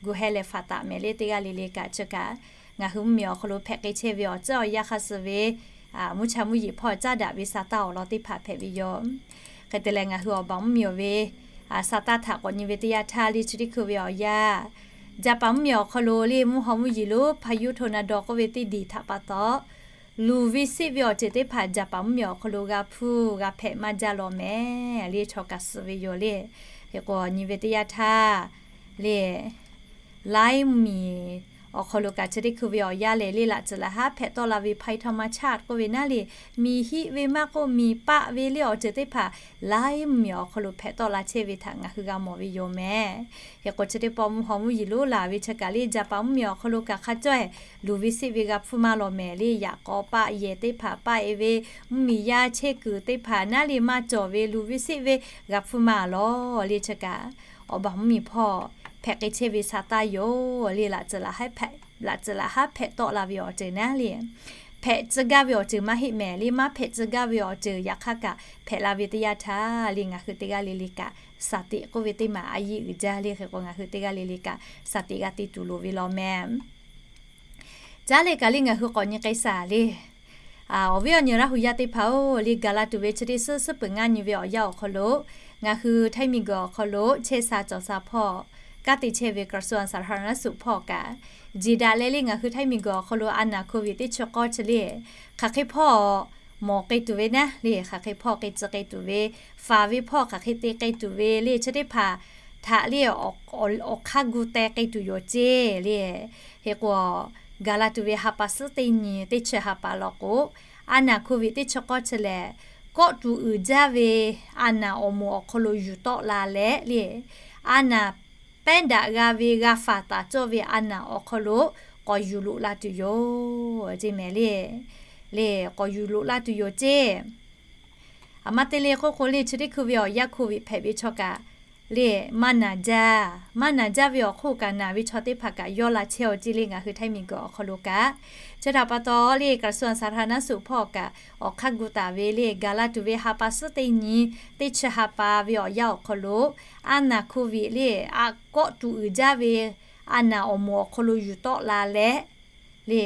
Gu heh leh faˍ taˍ mehˍ le. Teˇ g'aˇ le le kaꞈ chi kaꞈ ngaˬ hui mvuhˇ miˬ awˬ hk'aw lo hpehꞈ k'ai chehˇ ve awˬ tcuhˉ awˬ yanˇ hk'a suh ve mvuhˇ cha mvuhˇ yeˬ hpawˇ caˉ daꞈ ve sa taˇ awˬ lawn teˇ hpaˍ hpehꞈ ve yoˬ. Hk'e te leh ngaˬ hui awˬ baˬ mvuhˇ miˬ awˬ ve sa taˇ htaꞈ k'awꞈ nyi ve teˇ yanˇ htaˇ le chi teˇ hkui ve awˬ yanˇ, Jaˍpaˍ mvuhˇ miˬ awˬ hk'aw lo le mvuhˇ haw mvuhˇ yeˬ lo พายุทอร์นาโด k'oˆ ve teˇ diˬ htaꞈ pa taw, luˬ ve siˆ ve awˬ ceuˬ teˇ hpaˍ Jaˍpaˍ mvuhˇ miˬ awˬ hk'aw lo g'a hpuˇ g'a hpehꞈ maˇ jaˇ law mehˍ le. Chaw kaꞈ suh ve yoˬ le. Hk'e k'o nyi ve teˇ yanˇ htaˇ le, Laiˉ mvuhˇ miˬ awˬ hk'aw lo kaꞈ chi teˇ hkui ve awˬ yanˇ lehˬ le, laꞈ tcuhˍ laꞈ haˉ hpehꞈ tawˆ la ve ภัยธรรมชาติ k'oˆ ve naˉ le, miˬ hiˆ ve maˇ k'oˆ miˬ paˆ ve le awˬ ceuˬ teˇ hpaˍ laiˉ mvuhˇ miˬ awˬ hk'aw lo hpehꞈ tawˆ la chehˇ ve htaꞈ ngaˬ hui g'a mawˬ ve yoˬ mehˍ. Hk'e k'o chi teˇ pawˆ mvuhˇ haw mvuhˇ yeˬ lonˉ laˬ ve chi kaꞈ le Jaˍpaˍ mvuhˇ miˬ awˬ hk'aw lo kaꞈ hk'a cawˇ e luˬ ve siˆ ve g'a hpuˇ maˇ law mehˍ le. Yaꞈ k'aw paˆ yehˬ teˇ hpaˍ paˆ e ve mvuhˇ miˬ yaˇ chehˇ kuiˬ teˇ hpaˍ naˉ le maˇ cawˬ ve luˬ ve siˆ ve g'a hpuˇ maˇ law le. Chi kaꞈ awˬ baˬ mvuhˇ miˬ hpawˇ hpehꞈ k'ai chehˇ ve sa taˇ yoˬ le. Laꞈ tcuhˍ laꞈ haˉ hpehꞈ tawˆ la ve awˬ ceuˬ naˉ le, hpehꞈ tcuh gaˇ ve awˬ ceuˬ maˇ heˆ mehˍ le. Maˇ hpehꞈ tcuh gaˇ ve awˬ ceuˬ yaꞈ hk'aˇ kaꞈ hpehꞈ la ve teˇ yanˇ htaˇ le ngaˬ hui teˇ g'aˇ le le kaꞈ สติ k'oˆ ve teˇ maˬ a yiˇ uiˍ jaˇ le. Hk'e k'o ngaˬ hui teˇ g'aˇ le le kaꞈ สติ g'a te tuˬ loˍ ve law mehˍ. Caˉ leh kaꞈ le ngaˬ hui k'awꞈ nyi k'ai shaˍ le. Awˬ viˉ awˬ nyi Laˇ hu yaˇ teˇ hpaˍ-oˬ le, gaˬ la tuˬ ve chi teˇ suhˉ suhˉ peuˬ ngaˇ nyi ve awˬ yanˇ awˬ hk'aw lo ngaˬ hui htaiˇ miˬguiˬ awˬ hk'aw lo chehˇ sha cawˬ sha hpawˇ, kanˉ te chehˇ ve กระทรวงสาธารณสุข hpawˇ kaꞈ, jeˬ daꞈ leh le ngaˬ hui htaiˇ miˬguiˬ awˬ hk'aw lo a naˬ โควิด teˇ chi k'awˇ chi le, hk'aˬ hk'e hpawˇ mawˬ k'ai tuˬ ve naˉ le, hk'aˬ hk'e hpawˇ k'ai tcuh k'ai tuˬ ve, faˍ ve hpawˇ hk'aˬ hk'e te k'ai tuˬ ve le chi teˇ hpaˍ htaꞈ le awˬ hk'aˇ gu teh k'ai tuˬ yoˬ ceˇ le. Hk'e k'o, gaˬ la tuˬ ve ha pa suhˉ teˇ nyi teˇ chi ha pa law k'o, a naˬ โควิด teˇ chi k'awˇ chi lehˬ, kawˆ tuˬ uiˍ jaˇ ve a naˬ awˬ moˍ awˬ hk'aw lo yuˬ tawˆ la leh le, a naˬ pehˉ daꞈ g'a ve g'a faˍ taˍ cawˇ ve a naˬ awˬ hk'aw lo k'awꞈ yuˬ loꞈ la tuˬ yoˬ ceˇ mehˍ le. Le, k'awꞈ yuˬ loꞈ la tuˬ yoˬ ceˇ. Aˬ ma te le k'oˆ k'o le chi teˇ hkui ve awˬ yanˇ โควิด hpehꞈ ve chaw kaꞈ le, maˇ naˬ jaˇ, maˇ naˬ jaˇ ve awˬ hk'oˆ kaꞈ naˬ ve chaw teˇ hpaˍ kaꞈ yawˇ la chehˇ-aw ceˇ le ngaˬ hui htaiˇ miˬguiˬ awˬ hk'aw lo kaꞈ. Chi htaꞈ pa taw le กระทรวงสาธารณสุข hpawˇ kaꞈ awˬ hk'aˇ gu taˍ ve le, gaˬ la tuˬ ve ha pa suhˉ teˇ nyi teˇ chi ha pa ve awˬ yanˇ awˬ hk'aw lo, a naˬ โควิด le, a kawˆ tuˬ uiˍ jaˇ ve a naˬ awˬ moˍ awˬ hk'aw lo yuˬ tawˆ la leh le,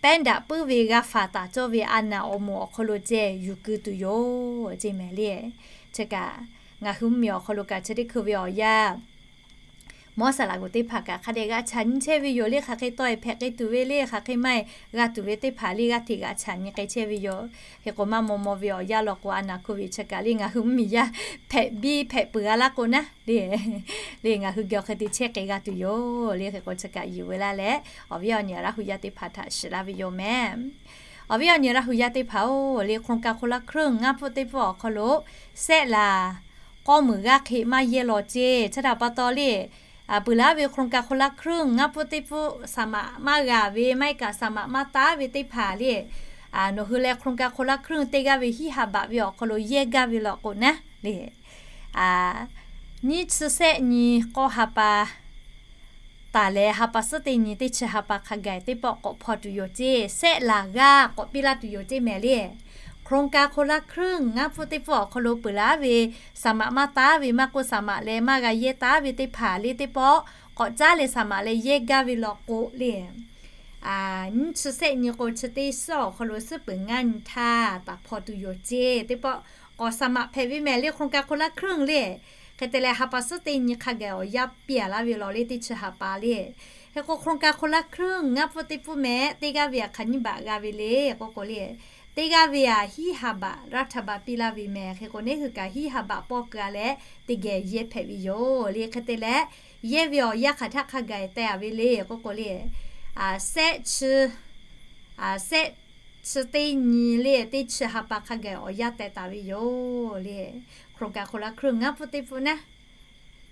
pehˉ daꞈ puiˉ ve g'a faˍ taˍ cawˇ ve a naˬ awˬ moˍ awˬ hk'aw lo ceh yuˬ keu tuˬ yoˬ ceˇ mehˍ le. Chi kaꞈ ngaˬ hui mvuhˇ miˬ awˬ hk'aw lo kaꞈ chi teˇ hkui ve awˬ yanˇ Mawˇ saˍ laꞈ g'uˬ teˇ hpaˍ kaꞈ hk'a dehꞈ g'a chaꞈ nyi chehˇ ve yoˬ le. Hk'aˬ hk'e tawˆ e hpehꞈ k'ai tuˬ ve le, hk'aˬ hk'e maˇ e g'a tuˬ ve teˇ hpaˍ le g'aˇ hteꞈ g'a chaꞈ nyi k'ai chehˇ ve yoˬ. Hk'e k'o maˇ maw maw ve awˬ yanˇ law k'o, a naˍ hkuˇ ve chi kaꞈ le ngaˬ hui mvuhˇmiˬ yaˇ hpehꞈ biˇ hpehꞈ peuˬ g'a laˇ k'o naˉ le, le ngaˬ hui geh awˬ hk'e te chehˇ k'ai g'a tuˬ yoˬ le. Hk'e k'o chi kaꞈ yuˬ ve laˇ leh, awˬ viˉ awˬ nyi Laˇ hu yaˇ teˇ hpaˍ htaꞈ shiˍ laˇ ve yoˬ mehˍ. Awˬ viˉ awˬ nyi Laˇ hu yaˇ teˇ hpaˍ-oˬ le, โครงการคนละครึ่ง ngaˇ pfuhˆ teˇ pfuhˆ awˬ hk'aw lo sehˆ laˬ k'awˇ muiˬ g'aˇ hk'e maˇ yehˇ law ceˇ. Chi htaꞈ pa taw le, peuˬ laˇ ve โครงการคนละครึ่ง ngaˇ pfuhˆ teˇ pfuhˆ saˍ maꞈ maˇ g'a ve maˇ heˆ kaꞈ saˍ maꞈ maˇ taˉ ve teˇ hpaˍ le, nawˬ hui leh โครงการคนละครึ่ง teˇ g'aˇ ve hiˉ ha baꞈ ve awˬ hk'aw lo yehˇ gaˇ ve law k'o naˉ le, nyiˇ chi sehˆ nyi k'awˇ ha pa taˍ leh ha pa suhˉ teˇ nyi teˇ chi ha pa hk'a gaˬ teˇ pawˆ k'awꞈ hpaw tuˬ yoˬ ceˇ. Sehˆ laˬ g'aˇ k'awꞈ piˇ laˇ tuˬ yoˬ ceˇ mehˍ le. โครงการคนละครึ่ง ngaˇ pfuhˆ teˇ pfuhˆ awˬ hk'aw lo peuˬ laˇ ve saˍ maꞈ maˇ taˉ ve maˇ k'oˆ saˍ maꞈ leh maˇ g'a yehˇ taˉ ve teˇ hpaˍ le teˇ pawˆ k'awꞈ caˉ leh saˍ maꞈ leh yehˇ gaˇ ve law k'o le, nyiˇ chi sehˆ nyi k'o chi teˇ suhˉ awˬ hk'aw lo suhˉ peuˬ ngaˇ nyi htaˇ taˍ hpaw tuˬ yoˬ ceˇ. Teˇ pawˆ k'awꞈ saˍ maꞈ hpehꞈ ve mehˍ le โครงการคนละครึ่ง le. Hk'e te leh ha pa suhˉ teˇ nyi hk'a gaˬ awˬ yanˇ piˇ laˇ ve law le teˇ chi ha pa le. Hk'e k'o โครงการคนละครึ่ง ngaˇ pfuhˆ teˇ pfuhˆ mehˍ teˇ g'aˇ ve aꞈ hk'aˬ nyiˇ baꞈ g'a ve le k'oˆ k'o le, teˇ g'aˇ ve aꞈ hiˉ ha baꞈ รัฐบาล piˇ laˇ ve mehˍ. Hk'e k'o neˇ hui kaꞈ hiˉ ha baꞈ pawˆ keu-a leh teˇ geh yehˇ hpehꞈ ve yoˬ le. Hk'e te leh yehˇ ve awˬ yanˇ hk'aˬ htaˇ hk'a gaˬ teh-a ve le k'oˆ k'o le, sehˆ chi sehˆ chi teˇ nyi le teˇ chi ha pa hk'a gaˬ awˬ yanˇ teh taˍ ve yoˬ le. โครงการคนละครึ่ง ngaˇ pfuhˆ teˇ pfuhˆ naˉ,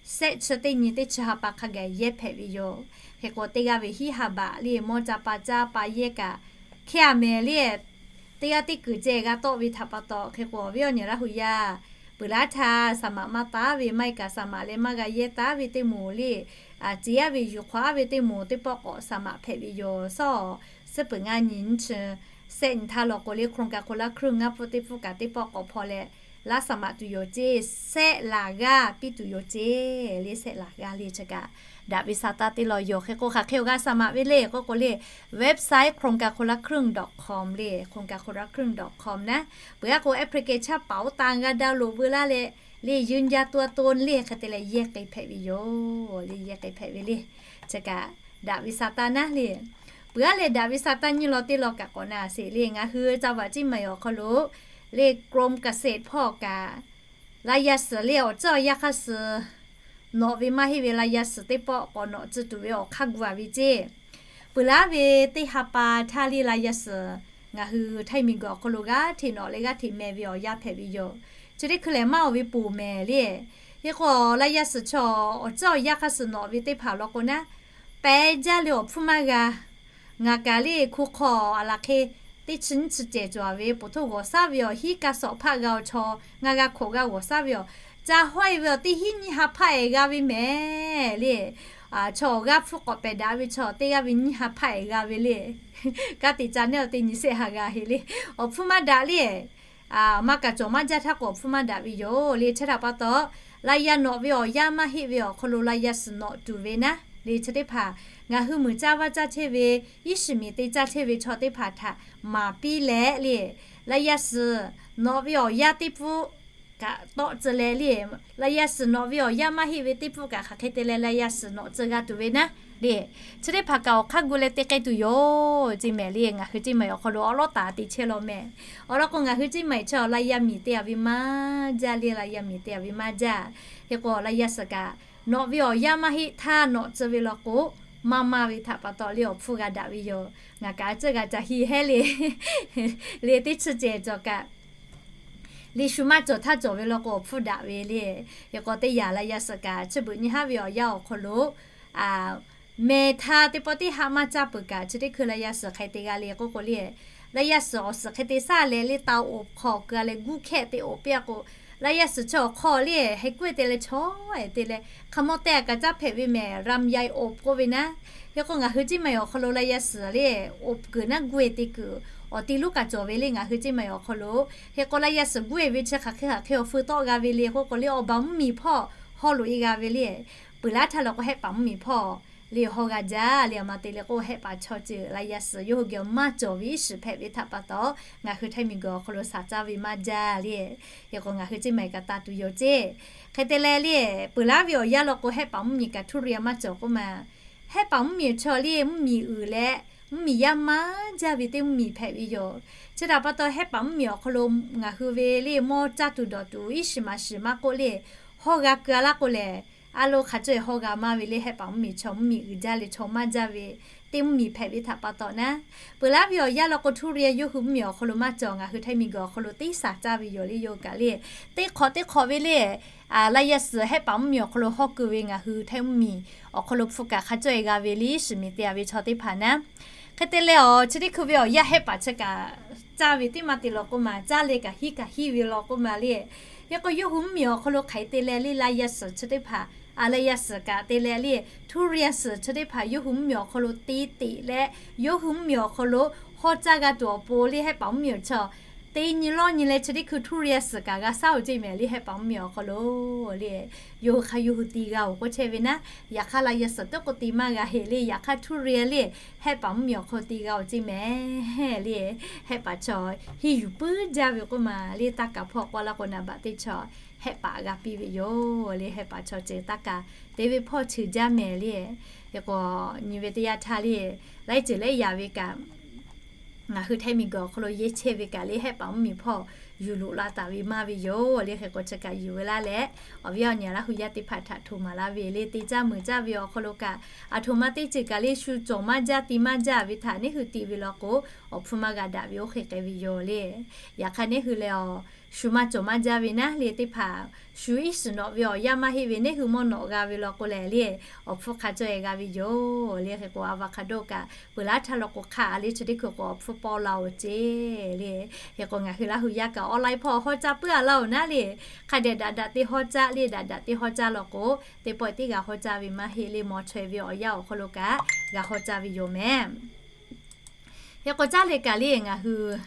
sehˆ chi teˇ nyi teˇ chi ha pa hk'a gaˬ yehˇ hpehꞈ ve yoˬ. Hk'e k'o teˇ g'aˇ ve hiˉ ha baꞈ le mawˇ ca pa caˇ pa yehˇ kaꞈ hkehˇ-a mehˍ le. Teˇ g'aˇ teˇ kuiˬ ceh g'a tawˆ ve htaꞈ pa taw hk'e k'o awˬ viˉ awˬ nyi Laˇ hu yaˇ peuˬ laˇ htaˇ saˍ maꞈ maˇ taˉ ve maˇ heˆ kaꞈ saˍ maꞈ leh maˇ g'a yehˇ taˉ ve teˇ moˍ le, ceˬ-a ve yuˬ hk'awꞈ-a ve teˇ moˍ teˇ pawˆ k'awꞈ saˍ maꞈ hpehꞈ ve yoˬ. Suhˉ suhˉ peuˬ ngaˇ nyi nyiˇ chi sehˆ nyi htaˇ law k'o le โครงการคนละครึ่ง ngaˇ pfuhˆ teˇ pfuhˆ kaꞈ teˇ pawˆ k'awꞈ hpaw leh laˇ saˍ maꞈ tuˬ yoˬ ceˇ. Sehˆ laˬ g'aˇ piˇ tuˬ yoˬ ceˇ le. Sehˆ laˬ g'aˇ le chi kaꞈ daꞈ ve sa taˇ teˇ law yoˬ. Hk'e k'o hk'aˬ hk'e awˬ g'a saˍ maꞈ ve le k'oˆ k'o le, website โครงการคนละครึ่ง dot com le, โครงการคนละครึ่ง dot com naˉ. Peuˬ-a k'o application paˍ oˇ taˇ g'a download veu laˇ leh le ยืนยันตัวตน le hk'e te leh yehˇ k'ai hpehꞈ ve yoˬ le. Yehˇ k'ai hpehꞈ ve le. Chi kaꞈ daꞈ ve sa taˇ naˉ le. Peuˬ-a leh daꞈ ve sa taˇ nyiˇ law teˇ law kaꞈ k'awꞈ na sheˍ le. Ngaˬ hui จังหวัดเชียงใหม่ awˬ hk'aw lo le กรมเกษตร hpawˇ kaꞈ laˇ yaˇ suhˍ le awˬ ceuˬ awˬ yanˇ hk'aˇ suhˍ nawꞈ ve maˇ heˆ ve laˇ yaˇ suhˍ teˇ pawˆ k'awꞈ nawꞈ tcuh tuˬ ve awˬ hk'aˇ gu-a ve ceˇ. Peuˬ laˇ ve teˇ ha pa htaˇ le laˇ yaˇ suhˍ ngaˬ hui Htaiˇ miˬguiˬ awˬ hk'aw lo g'aˇ hteꞈ nawꞈ leh g'aˇ hteꞈ meh ve awˬ yanˇ hpehꞈ ve yoˬ. Chi teˇ hkui lehˬ maˇ oˬ ve poˬ mehˍ le. Hk'e k'o laˇ yaˇ suhˍ chaw awˬ ceuˬ awˬ yanˇ hk'aˇ suhˍ nawꞈ ve teˇ hpaˍ law k'o naˉ, pehˬ jaˇ le awˬ hpfuhˇ maˇ g'a. Ngaˬ kaꞈ le hku hk'aw a laˬ hk'e teˇ chi nyiˇ chi cehˬ cawˬ-a ve ปฐมศึกษา ve awˬ hiˉ ka sawꞈ hpaˆ g'a-o chaw ngaˬ g'a hk'awꞈ g'a g'awˬ shaˉ ve awˬ ca hawˉ-e ve awˬ teˇ hiˉ nyiˇ ha hpaˆ-ehˍ g'a ve mehˍ le. Chaw awˬ g'aˇ hpfuhˇ k'awꞈ pehˬ daꞈ ve chaw teˇ g'aˇ ve nyiˇ ha hpaˆ-ehˍ g'a ve le. Kanˉ te ca neˉ awˬ teˇ nyi shehˆ ha g'a heˆ le. Awˬ hpfuhˇ maˇ daꞈ le. Maˇ kaꞈ cawˬ maˇ jaˇ htaˇ k'o awˬ hpfuhˇ maˇ daꞈ ve yoˬ le. Chi htaꞈ pa taw, laˇ yaˇ nawꞈ ve awˬ yanˇ maˇ heˆ ve awˬ hk'aw lo laˇ yaˇ suhˍ nawꞈ tuˬ ve naˉ le. Chi teˇ hpaˍ ngaˬ hui muiˬ caˇ vaˇ caˇ chehˇ ve, iˉ shiˍ miˬ te caˇ chehˇ ve chaw teˇ hpaˍ htaꞈ maˍ piˇ leh le, laˇ yaˇ suhˍ nawꞈ ve awˬ yanˇ teˇ pfuhˇ kaꞈ tawˆ tcuh leh le, laˇ yaˇ suhˍ nawꞈ ve awˬ yanˇ maˇ heˆ ve teˇ pfuhˇ kaꞈ hk'aˬ hk'e te leh laˇ yaˇ suhˍ nawꞈ tcuh g'a tuˬ ve naˉ le. Chi teˇ hpaˍ kaꞈ awˬ hk'aˇ gu leh te k'ai tuˬ yoˬ ceˇ mehˍ le. Ngaˬ hui ceˇ mehˍ awˬ hk'aw lo awˉ lawˉ taˍ te chehˇ law mehˍ. Awˬ lawn k'o ngaˬ hui ceˇ mehˍ chaw laˇ yaˇ miˬ te-a ve maˇ jaˇ le, laˇ yaˇ miˬ te-a ve maˇ jaˇ. Hk'e k'o laˇ yaˇ suhˍ kaꞈ nawꞈ ve awˬ yanˇ maˇ heˆ htaˇ nawꞈ tcuh ve law k'o, maˇ maˇ ve htaꞈ pa taw le awˬ hpfuhˇ g'a daꞈ ve yoˬ. Ngaˬ kaꞈ a ceuˬ g'a ca hiˇ hehˉ le. Le teˇ chi cehˬ cawˬ kaꞈ le shu maˇ cawˬ htaˇ cawˬ ve law k'o awˬ hpfuhˇ daꞈ ve le. Hk'e k'o teˇ yanˇ laˇ yaˇ suhˍ kaꞈ chi beuꞈ nyi haˉ ve awˬ yanˇ awˬ hk'aw lo mehˍ htaˇ teˇ pawˆ teˇ haˆ maˇ caˇ peuˬ kaꞈ chi teˇ hkui laˇ yaˇ suhˍ hk'e te g'a le k'oˆ k'o le, laˇ yaˇ suhˍ awˬ suhˍ hk'e te shaˉ leh le taˇ oˍ hk'aw keu-a leh guˇ hkehˆ te oˍ piˇ-a k'o, laˇ yaˇ suhˍ chaw awˬ hk'aw le heh kuˉ-e te leh chaw-e te leh hk'a mawˇ tehˇ kaꞈ caˇ hpehꞈ ve mehˍ ลำไยอบ k'oˆ ve naˉ. Hk'e k'o ngaˬ hui ceˇ mehˍ awˬ hk'aw lo laˇ yaˇ suhˍ le อบ kuiˬ naˉ guˇ-e te kuiˬ awˬ ti lonˉ kaꞈ cawˬ ve le ngaˬ hui ceˇ mehˍ awˬ hk'aw lo. Hk'e k'o laˇ yaˇ suhˍ guˇ-e ve chi hk'aˬ hk'e hk'aˬ hk'e awˬ feu tawˆ g'a ve le k'oˆ k'o le awˬ baˬ mvuhˇmiˬ hpawˇ haw loꞈ-e g'a ve le. Peuˬ laˇ htaˇ law k'o hehˆ paˍ mvuhˇmiˬ hpawˇ le hawˇ g'a jaˇ le. Aˬ ma te leh k'o, hehˆ paˍ chaw ceuˬ la yaˇ suhˍ yawˇ hui geh maˇ cawˬ ve iˉ shiˍ hpehꞈ ve htaꞈ pa taw, ngaˬ hui Htaiˇ miˬguiˬ awˬ hk'aw lo shaˍ caˇ ve maˇ jaˇ le. Hk'e k'o, ngaˬ hui Ceˇ maiˍ kaꞈ taˍ tuˬ yoˬ ceˇ. Hk'e te leh le, peuˬ laˉ ve awˬ yanˇ law k'o, hehˆ paˍ mvuhˇmiˬ kaꞈ htuˇ riˍ maˇ cawˬ k'oˆ ma. Hehˆ paˍ mvuhˇmiˬ chaw le, mvuhˇmiˬ uiˍ leh mvuhˇmiˬ yaˇ maˇ jaˇ ve teˇ mvuhˇmiˬ hpehꞈ ve yoˬ. Chi htaꞈ pa taw, hehˆ paˍ mvuhˇmiˬ awˬ hk'aw lo ngaˬ hui ve le mawˇ caˇ tuˬ dawˬ tuˬ iˉ shiˍ maˍ shiˍ maˇ k'oˆ le, hawˇ g'a keu-a laˇ k'o lehˬ, a lo hk'aˬ cawˇ-e hawˇ g'a maˇ ve le, hehˆ paˍ mvuhˇmiˬ chaw mvuhˇmiˬ uiˍ jaˇ leh chaw maˇ jaˇ ve teˇ mvuhˇmiˬ hpehꞈ ve htaꞈ pa taw naˉ, peuˬ laˉ ve awˬ yanˇ law k'o, htuˇ riˍ yawˇ hui mvuhˇmiˬ awˬ hk'aw lo maˇ cawˬ, ngaˬ hui Htaiˇ miˬguiˬ awˬ hk'aw lo teˇ shaˍ caˇ ve yoˬ le. Yawˇ hui kaꞈ le, teˇ hk'awꞈ teˇ hk'awꞈ ve le, la yaˇ suhˍ hehˆ paˍ mvuhˇmiˬ awˬ hk'aw lo hawˇ keu ve ngaˬ hui Htaiˇ mvuhˇmiˬ awˬ hk'aw lo hpu kaꞈ hk'a cawˇ-e g'a ve le, shiˍ miˍ te-a ve chaw teˇ hpaˍ naˉ. Hk'e te leh awˬ chi teˇ hkui ve awˬ yanˇ hehˆ paˍ chi kaꞈ caˇ ve teˇ maˇ te law k'oˆ ma, caˇ leh kaꞈ hiˉ kaꞈ hiˉ ve law k'oˆ ma le. Hk'e k'o, yawˇ hui mvuhˇmiˬ awˬ hk'aw lo hk'aˬ hk'e te leh le, la yaˇ suhˍ chi teˇ hpaˍ, a la yaˇ suhˍ kaꞈ te leh le, htuˇ riˍ suhˍ chi teˇ hpaˍ yawˇ hui mvuhˇmiˬ awˬ hk'aw lo te teꞈ leh, yawˇ hui mvuhˇmiˬ awˬ hk'aw lo hawˇ caˇ g'a tuˬ awˬ pon le, hehˆ paˍ mvuhˇmiˬ awˬ chaw teˇ nyi lawˇ nyi leh chi teˇ hkui htuˇ riˍ suhˍ kaꞈ g'a shaˉ-oˬ ceˇ mehˍ le, hehˆ paˍ mvuhˇmiˬ awˬ hk'aw lo le, yawˇ hui hk'aˇ yawˇ hui te g'a-oˬ k'oˆ chehˇ ve naˉ. Yaꞈ hk'aˇ la yaˇ suhˍ teˇ k'o te maˇ g'a heˆ le, yaꞈ hk'aˇ htuˇ riˍ le, hehˆ paˍ mvuhˇmiˬ awˬ hk'aw lo te g'a-oˬ ceˇ mehˍ le, hehˆ paˍ chaw hiˇ yuˬ puiˉ jaˇ ve k'oˆ ma le. Taˇ kaˍ hpawˇ k'oˆ laˇ k'o, naˍ baꞈ teˇ chaw hehˆ paˍ g'a piˇ ve yoˬ le. Hehˆ paˍ chaw ceuˬ taˇ kaˍ te ve hpawˇ cheuˬ jaˇ mehˍ le. Hk'e k'o, nyi ve teˇ yanˇ htaˇ le, laiˉ ceuˬ laiˉ yaꞈ ve kaꞈ ngaˬ hui Htaiˇ miˬguiˬ awˬ hk'aw lo yehˇ chehˇ ve kaꞈ le, hehˆ paˍ mvuhˇmiˬ hpawˇ yuˬ loꞈ la taˍ ve maˇ ve yoˬ le. Hk'e k'o, chi kaꞈ yuˬ ve laˇ leh, awˬ viˉ awˬ nyi Laˇ hu yaˇ teˇ hpaˍ htaꞈ htoꞈ maˍ laˇ ve le, te caˇ meuˬ caˇ ve awˬ hk'aw lo kaꞈ, aˬ htoꞈ ma teˇ ceuˬ kaꞈ le shu cawˬ maˇ jaˇ, te maˇ jaˇ ve htaꞈ neˇ hui te ve law k'o, awˬ hpfuhˇ maˇ g'a daꞈ ve oˇ hk'e k'ai ve yoˬ le. Yaꞈ hk'aˇ neˇ hui lehˬ, awˬ shu maˇ cawˬ maˇ jaˇ ve naˉ le teˇ hpaˍ, shu iˉ shiˍ nawꞈ ve awˬ yanˇ maˇ heˆ ve neˇ hui mawˇ nawꞈ g'a ve law k'o lehˬ le, awˬ hpfuhˇ hk'a cawˇ-e g'a ve yoˬ le. Hk'e k'o, avocado kaꞈ peuˬ laˇ htaˇ law k'o hk'a le, chi teˇ hkui k'o awˬ hpfuhˇ pawˆ la-oˬ ceˇ le. Hk'e k'o, ngaˬ hui Laˇ hu yaˇ kaꞈ online hpawˇ hawˇ caˇ puiˉ-a laˇ-oˬ naˉ le, hk'a dehꞈ daꞈ daꞈ te hawˇ caˇ le, daꞈ daꞈ te hawˇ caˇ law k'o, teˇ pawˆ teˇ g'a hawˇ caˇ ve maˇ heˆ le, maw chaweh ve awˬ yanˇ awˬ hk'aw lo kaꞈ g'a hawˇ caˇ ve yoˬ mehˍ. Hk'e k'o, caˇ leh kaꞈ le, ngaˬ hui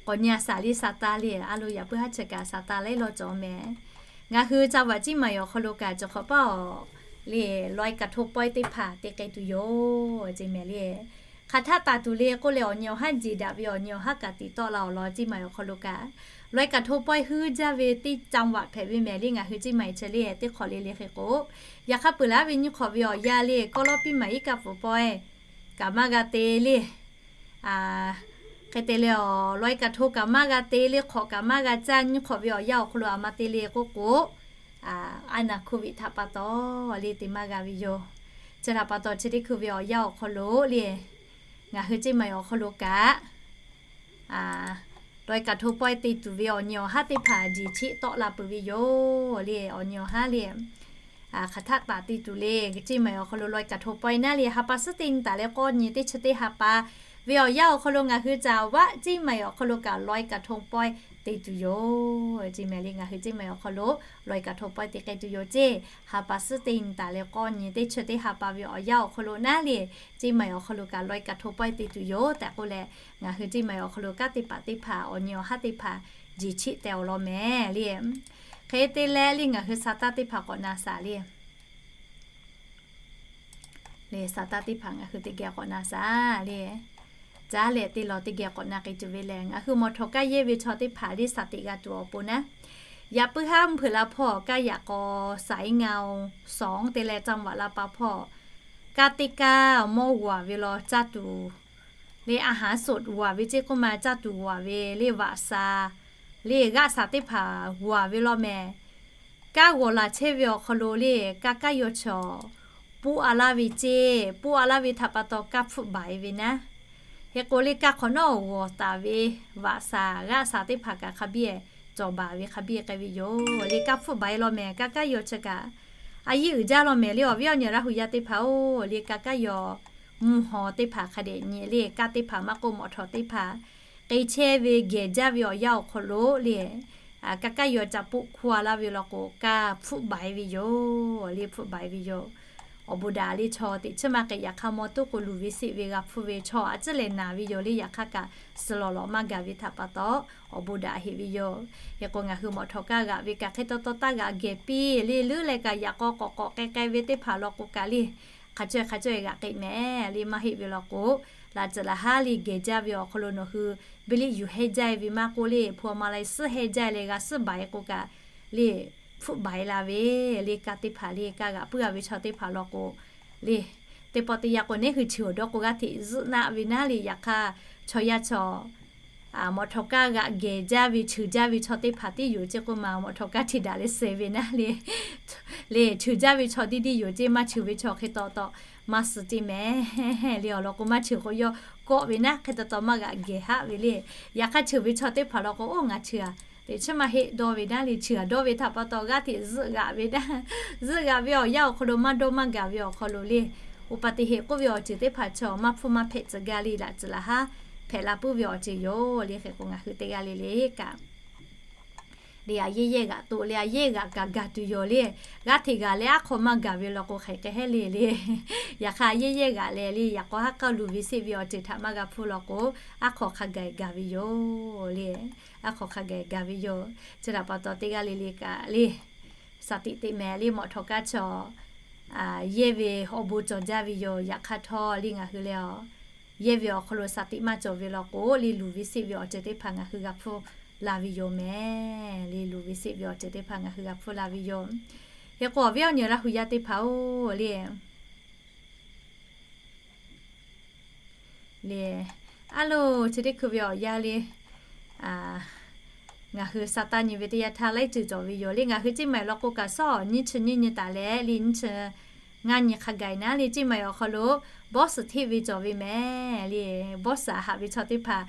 k'awꞈ nyi-a shaˍ le, shaˍ taˇ le, a lo yaꞈ puiˉ haˉ chi kaꞈ shaˍ taˇ laiˉ lawˇ cawˬ mehˍ. Ngaˬ hui ca vaꞈ Ciˇ maiˍ awˬ hk'aw lo kaꞈ cawˬ hk'awꞈ paˇ-oˬ le, ลอยกระทง pawehˇ teˇ hpaˍ te k'ai tuˬ yoˬ ceˇ mehˍ le. Hk'aˬ htaˆ taˍ tuˬ le k'oˆ leh, awˬ nyi awˬ haˉ jeˬ daꞈ ve awˬ nyi awˬ haˉ kaꞈ tiꞈ tawˆ la awˬ lawn Ciˇ maiˍ awˬ hk'aw lo kaꞈ ลอยกระทง pawehˇ huiˉ jaˇ ve teˇ จังหวัด hpehꞈ ve mehˍ le. Ngaˬ hui Ciˇ maiˍ chi le teˇ hk'awꞈ le le hk'e k'o, yaꞈ hk'aˇ peuˬ laˇ ve nyi hk'awꞈ ve awˬ yanˇ le, kawˇ lawˇ piˇ maˍ iˉ kaˆ pfuhˍ pawehˇ kaꞈ maˇ g'a te le. Hk'e te leh awˬ ลอยกระทง kaꞈ maˇ g'a te le, hk'awꞈ kaꞈ maˇ g'a caˇ. Nyi hk'awꞈ ve awˬ yanˇ awˬ hk'aw lo aˬ ma te le k'oˆ k'o, a naˍ โควิด htaꞈ pa taw le te maˇ g'a ve yoˬ. Chi htaꞈ pa taw chi teˇ hkui ve awˬ yanˇ awˬ hk'aw lo le, ngaˬ hui Ciˇ maiˍ awˬ hk'aw lo kaꞈ ลอยกระทง pawehˇ te tuˬ ve awˬ nyi awˬ haˉ teˇ hpaˍ jeˬ cheˆ tawˆ la peuˬ ve yoˬ le. Awˬ nyi awˬ haˉ le, hk'aˬ htaˆ taˍ te tuˬ le, Ciˇ maiˍ awˬ hk'aw lo ลอยกระทง pawehˇ naˉ le, ha pa suhˉ teˇ nyi taˍ leh k'awˇ nyi teˇ chi teˇ ha pa ve awˬ yanˇ awˬ hk'aw lo ngaˬ hui caˍ vaꞈ Ciˇ maiˍ awˬ hk'aw lo kaꞈ ลอยกระทง pawehˇ te tuˬ yoˬ ceˇ mehˍ le. Ngaˬ hui Ciˇ maiˍ awˬ hk'aw lo ลอยกระทง pawehˇ te k'ai tuˬ yoˬ ceˇ. Ha pa suhˉ teˇ nyi taˍ leh k'awˇ nyi teˇ chi teˇ ha pa ve awˬ yanˇ awˬ hk'aw lo naˉ le, Ciˇ maiˍ awˬ hk'aw lo kaꞈ ลอยกระทง pawehˇ te tuˬ yoˬ tehꞈ k'oˆ leh, ngaˬ hui Ciˇ maiˍ awˬ hk'aw lo kanˉ teˇ hpaˍ teˇ hpaˍ awˬ nyi awˬ haˉ teˇ hpaˍ jeˬ cheˆ teh awˬ lawn mehˍ le. Hk'e te leh le ngaˬ hui shaˍ taˇ teˇ hpaˍ k'awꞈ na shaˍ le. Le shaˍ taˇ teˇ hpaˍ ngaˬ hui teˇ geh k'awꞈ na shaˍ le. Caˇ leh teˇ law teˇ geh k'awꞈ na k'ai tuˬ ve lehˬ, ngaˬ hui mawˬ htawꞈ kaˇ yehˇ ve chaw teˇ hpaˍ le shaˍ teꞈ g'a tuˬ awˬ pon naˉ, yaꞈ puiˉ haˉ mvuhˇ hpeuꞈ la hpawˇ kaˇ yaꞈ k'aw สายเงาสอง te leh จังหวัดลำปาง hpawˇ kaˇ teˇ kaˇ mawˇ g'awˬ ve law caˇ tuˬ le, อาหารสด g'awˬ ve ceˇ k'oˆ ma, caˇ tuˬ g'awˬ ve le, vaꞈ shaˍ le g'aˆ shaˍ teˇ hpaˍ g'awˬ ve law mehˍ. Kaˇ g'awˬ laˬ chehˇ ve awˬ hk'aw lo le, kaˇ kaˇ yaw chaw puˆ-a laˇ ve ceˇ, puˆ-a laˇ ve htaꞈ pa taw kaˇ hpfuhˆ baˬ-e ve naˉ. Hk'e k'o le, kaˇ hk'awꞈ nawˉ g'awˬ taˍ ve vaꞈ shaˍ g'aˆ shaˍ teˇ hpaˍ kaꞈ hk'a biˇ cawˬ baˬ ve hk'a biˇ k'ai ve yoˬ le. Kaˇ hpfuhˆ baˬ-e law mehˍ, kaˇ kaˇ yaw chi kaꞈ a yiˇ uiˍ jaˇ law mehˍ le. Awˬ viˉ awˬ nyi Laˇ hu yaˇ teˇ hpaˍ-oˬ le, kaˇ kaˇ yaw mvuhˇ haw teˇ hpaˍ hk'a dehꞈ nyi le, kaˇ teˇ hpaˍ maˇ k'oˆ mawˬ htawꞈ teˇ hpaˍ k'e chehˇ ve geh jaˇ ve awˬ yanˇ awˬ hk'aw lo le, kaˇ kaˇ yaw ca puˆ hkuˇ-a laˇ ve law k'o, kaˇ hpfuhˆ baˬ-e ve yoˬ le, hpfuhˆ baˬ-e ve yoˬ. Awˬ bon daꞈ le, chaw teꞈ chiˉ maˇ k'ai, yaꞈ hk'aˇ mawˇ tuˉ k'o luˬ ve seˆ ve g'a hpfuhˇ ve, chaw a ciˉ lehˬ naˬ ve yoˬ le. Yaꞈ hk'aˇ kaꞈ suh lawˬ lawꞈ maˇ gaˬ ve htaꞈ pa taw, awˬ bon daꞈ heꞈ ve yoˬ. Hk'e k'o, ngaˬ hui mawˬ htawꞈ kaˇ g'aꞈ ve kaꞈ hk'e taw taw taˇ g'aꞈ geh piˇ le, leuˉ leh kaꞈ yaꞈ k'aw k'awꞈ k'awꞈ k'ai k'ai ve teˇ hpaˍ law k'o kaꞈ le, hk'a cawehˇ hk'a cawehˇ g'aꞈ k'ai mehˍ le. Maˇ heˆ ve law k'o, laꞈ tcuhꞈ laꞈ haˉ le geh jaˇ ve awˬ hk'aw lo nawˬ hui biˇ liˆ yuˬ hehnˇ jaˇ ve maˇ k'oˆ le, hpu ma lai suhˉ hehnˇ jaˇ leh g'a suhˉ baiˬ k'o kaꞈ le, hpfuhˆ baiˬ la ve le. Kaˇ teˇ hpaˍ le, kaˇ g'aꞈ puiˉ a ve chaw teˇ hpaˍ law k'o le, teˇ pawˆ teˇ yanˇ k'o neˉ hui chi awˬ dawˇ k'o g'aˇ hteꞈ zuhˆ naˆ ve naˉ le. Yaꞈ hk'aˇ chaw yaˇ chaw mawꞈ htawꞈ kaˇ g'aꞈ geh jaˇ ve cheuˬ jaˇ ve chaw teˇ hpaˍ tiˉ yoˬ ceˇ k'oˆ ma, mawꞈ htawꞈ kaˇ hteꞈ daꞈ leh suh ve naˉ le. Le cheuˬ jaˇ ve chaw tiˉ tiˉ yoˬ ceˇ, maˇ cheuˬ ve chaw hk'e taw taw maˇ suh ceˇ mehˍ le. Awˬ lawn k'o maˇ cheuˬ k'o yawˇ kawˆ ve naˉ hk'e taw taw maˇ g'aꞈ geh haˆ ve le. Yaꞈ hk'aˇ cheuˬ ve chaw teˇ hpaˍ law k'o, oˇ ngaˬ cheuˬ a, teꞈ chiˉ maˇ heˆ dawˇ ve naˉ le. Cheuˬ a dawˇ ve htaꞈ pa taw g'aˇ hteꞈ zuhˆ g'aꞈ ve naˉ, zuhˆ g'aꞈ ve awˬ yanˇ awˬ hk'aw lo maˇ dawˇ maˇ gaˬ ve awˬ hk'aw lo le, uˉ paˍ teˇ heˆ k'oˆ ve awˬ ceuˬ teˇ hpaˍ chaw maˇ hpfuhˇ maˇ hpehꞈ tcuh gaˇ le. Laꞈ tcuhꞈ laꞈ haˉ hpehꞈ la puiˉ ve awˬ ceuˬ yoˬ le. Hk'e k'o ngaˬ hui teˇ g'aˇ le le kaꞈ le, a yehˇ yehˇ g'aꞈ toꞈ le, a yehˇ g'aꞈ kaꞈ gaˬ tuˬ yoˬ le. G'aˇ hteꞈ g'aꞈ leh aˉ hk'aw maˇ gaˬ ve law k'o hk'aˬ hk'e hehˉ le le. Yaꞈ hk'aˇ a yehˇ yehˇ g'aꞈ leh le, yaꞈ k'aw haˉ k'aˇ luˬ ve seˆ ve awˬ ceuˬ htaꞈ maˇ g'a hpfuhˇ law k'o, aˉ hk'aw hk'a gaˬ gaˬ ve yoˬ le. Aˉ hk'aw hk'a gaˬ gaˬ ve yoˬ. Chi htaꞈ pa taw teˇ g'aˇ le le kaꞈ le, shaˍ tiꞈ teꞈ mehˍ le. Mawꞈ htawꞈ kaˇ chaw yehˇ ve awˬ bon cawˬ jaˇ ve yoˬ. Yaꞈ hk'aˇ htawˇ le ngaˬ hui le a, yehˇ ve awˬ hk'aw lo shaˍ tiꞈ maˇ cawˬ ve law k'o le, luˬ ve seˆ ve awˬ ceuˬ teˇ hpaˍ ngaˬ hui g'a hpfuhˇ la ve yoˬ mehˍ le. Luˬ ve seˆ ve awˬ ceuˬ teˇ hpaˍ ngaˬ hui g'a hpfuhˇ la ve yoˬ. Hk'e k'o awˬ viˉ awˬ nyi Laˇ hu yaˇ teˇ hpaˍ-oˬ le, le, a loˬ chi teˇ hkui ve awˬ yanˇ le, ngaˬ hui sa taˇ nyi ve teˇ yanˇ htaˇ laiˉ ceuˬ cawˬ ve yoˬ le. Ngaˬ hui Ceˇ maiˍ law k'o kaꞈ sawˉ nyiˇ chi nyiˇ nyi taˍ leh le, nyiˇ chi ngaˇ nyi hk'a gaˬ naˉ le, Ceˇ maiˍ awˬ hk'aw lo bawˇ suhˍ hteˆ ve cawˬ ve mehˍ le. Bawˇ suhˍ a haꞈ ve chaw teˇ hpaˍ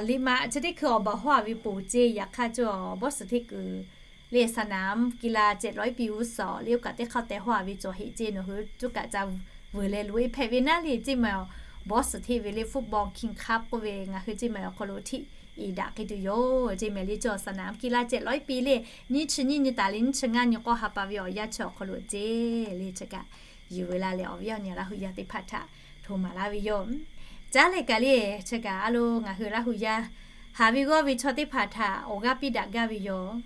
liꞈ ma chi teˇ hkui awˬ baˬ hawˉ a ve poˬ ceˇ. Yaꞈ hk'aˇ cawˬ bawˇ suhˍ hteˆ kuiˬ le สนามกีฬาเจ็ดร้อยปี uˉ suhˍ le, oˇ kaꞈ teˇ hk'aˇ teh hawˉ a ve cawˬ heˆ ceˇ. Nawˬ hui tuˉ kaꞈ ca vuiˬ leh loꞈ e hpehꞈ ve naˉ le, Ceˇ maiˍ awˬ bawˇ suhˍ hteˆ ve le, football King Cup k'oˆ ve ngaˬ hui Ceˇ maiˍ awˬ hk'aw lo hteˆ iˍ daꞈ hk'e tuˬ yoˬ. Ceˇ maiˍ le cawˬ สนามกีฬาเจ็ดร้อยปี le, nyiˇ chi nyiˇ nyi taˍ le, nyiˇ chi ngaˇ nyi k'awˇ ha pa ve awˬ yanˇ chi awˬ hk'aw lo ceˇ le. Chi kaꞈ yuˬ ve la leh awˬ viˉ awˬ nyi Laˇ hu yaˇ teˇ hpaˍ htaꞈ hto maˍ laˇ ve yoˬ. Caˉ leh kaꞈ le, chi kaꞈ a loˬ ngaˬ hui Laˇ hu yaˇ haˍ ve g'awˇ ve chaw teˇ hpaˍ htaꞈ awˬ g'aˇ piˇ daꞈ gaˇ ve yoˬ.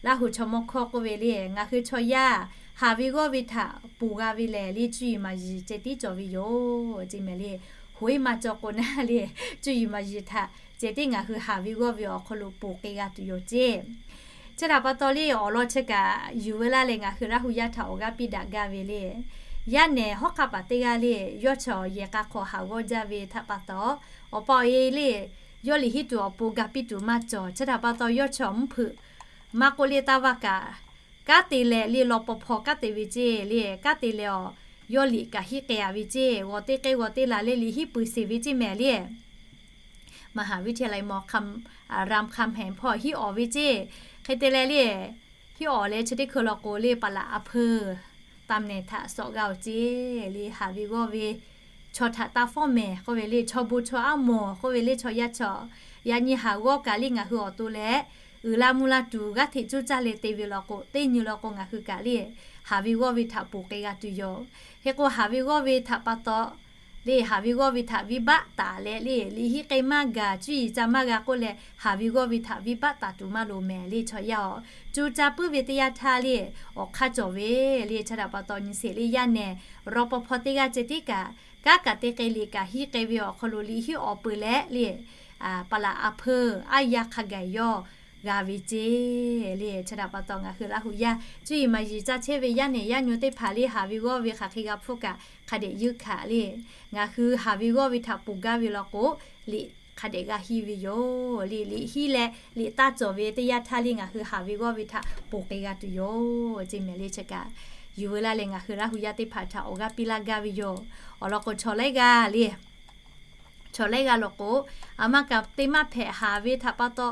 Laˇ hu chaw mawˇ hkawˇ k'oˆ ve le, ngaˬ hui chaw yaˇ haˍ ve g'awˇ ve htaꞈ ponˬ g'a ve lehˬ le, cuˇ yiˍ maˍ yiˍ ceh tiˉ cawˬ ve yoˬ. Ceˇ mehˍ le, hoꞈ e maˇ cawˬ k'o naˉ le, cuˇ yiˍ maˍ yiˍ htaꞈ ceh tiˉ ngaˬ hui haˍ ve g'awˇ ve awˬ hk'aw lo ponˬ k'ai g'a tuˬ yoˬ ceˇ. Chi htaꞈ pa taw le awˬ lawn chi kaꞈ yuˬ ve laˇ leh ngaˬ hui Laˇ hu yaˇ htaꞈ awˬ g'aˇ piˇ daꞈ gaˇ ve le. Yaˇ nehˬ hawˉ hk'aˇ paˍ teˇ g'aˇ le, yawˇ chi awˬ yehˬ k'a hk'awꞈ haˍ g'awˇ jaˇ ve htaꞈ pa taw, awˬ pa awˬ e le yawˇ liꞈ hiˉ tuˬ awˬ pon ga piˇ tuˬ maˇ cawˬ. Chi htaꞈ pa taw yawˇ chi awˬ mvuhˇ hpeuꞈ maˇ k'oˆ le taˇ vaˇ kaꞈ, kanˉ te leh le law paw hpaw kanˉ te ve ceˇ le. Kanˉ te leh awˬ yawˇ liꞈ kaꞈ hiˉ k'ai a ve ceˇ. G'awˬ teˇ k'ehˉ g'awˬ teˇ la le liꞈ hiˉ peuˬ sheˍ ve ceˇ mehˍ le. มหาวิทยาลัยมอ คำ รามคำแหง hpawˇ hiˉ awˬ ve ceˇ. Hk'e te leh le, hiˉ awˬ leh chi teˇ hkui law k'o le paˍ laꞈ a hpeuˇ ตำแหน่ง htaꞈ sawꞈ g'a awˬ ceˇ le. Haˍ ve g'awˇ ve chaw htaꞈ taˇ fawˉ mehˍ k'oˆ ve le, chaw bon chaw aˉ mawˬ k'oˆ ve le, chaw yaˇ chaw yaꞈ nyi haˍ g'awˇ kaꞈ le ngaˬ hui awˬ to leh uiˍ la mvuh la tuˬ g'aˇ hteꞈ cuˇ caˇ leh te ve law k'o, teˇ nyi law k'o ngaˬ hui kaꞈ le haˍ ve g'awˇ ve htaꞈ ponˬ k'ai g'a tuˬ yoˬ. Hk'e k'o haˍ ve g'awˇ ve htaꞈ pa taw le, haˍ ve g'awˇ ve htaꞈ venˇ baˆ taˍ leh le, liꞈ hiˉ k'ai maˇ gaˬ, cuˇ yiˍ ca maˇ g'a k'oˆ leh haˍ ve g'awˇ ve htaꞈ venˇ baˆ taˍ tuˬ maˇ loˍ mehˍ le. Chaw yaˇ awˬ cuˇ caˇ puiˉ ve teˇ yanˇ htaˇ le, awˬ hk'aˇ cawˬ ve le. Chi htaꞈ pa taw nyi sheˍ le, yaˇ nehˬ รปภ teˇ g'aˇ ceh tiˉ kaꞈ, kanˉ kaꞈ te k'ai liꞈ kaꞈ hiˉ k'ai ve awˬ hk'aw lo liꞈ hiˉ awˬ peuˬ leh le, paˍ laꞈ a hpeuˇ aˉ yaˇ hk'a gaˬ yawˇ g'a ve ceˇ le. Chi htaꞈ pa taw ngaˬ hui Laˇ hu yaˇ cuˇ yiˍ maˍ yiˍ caˇ chehˇ ve yaˇ nehˬ yaˇ nyi teˇ hpaˍ le haˍ ve g'awˇ ve hk'aˬ hk'e g'a hpfuhˇ kaꞈ hk'a dehꞈ yeunˇ hkanˍ le. Ngaˬ hui haˍ ve g'awˇ ve htaꞈ ponˬ gaˇ ve law k'o, liꞈ hk'a dehꞈ g'a hiˇ ve yoˬ le. Liꞈ hiˉ leh liꞈ taˇ cawˬ ve teˇ yanˇ htaˇ le ngaˬ hui haˍ ve g'awˇ ve htaꞈ ponˬ k'ai g'a tuˬ yoˬ ceˇ mehˍ le. Chi kaꞈ yuˬ ve laˇ leh ngaˬ hui Laˇ hu yaˇ teˇ hpaˍ htaꞈ awˬ g'aˇ piˇ laˇ gaˇ ve yoˬ. Awˬ lawn k'o chaw laiˉ g'aˇ le, chaw laiˉ g'aˇ law k'o, aˬ ma kaꞈ te maˇ hpehꞈ haˍ ve htaꞈ pa taw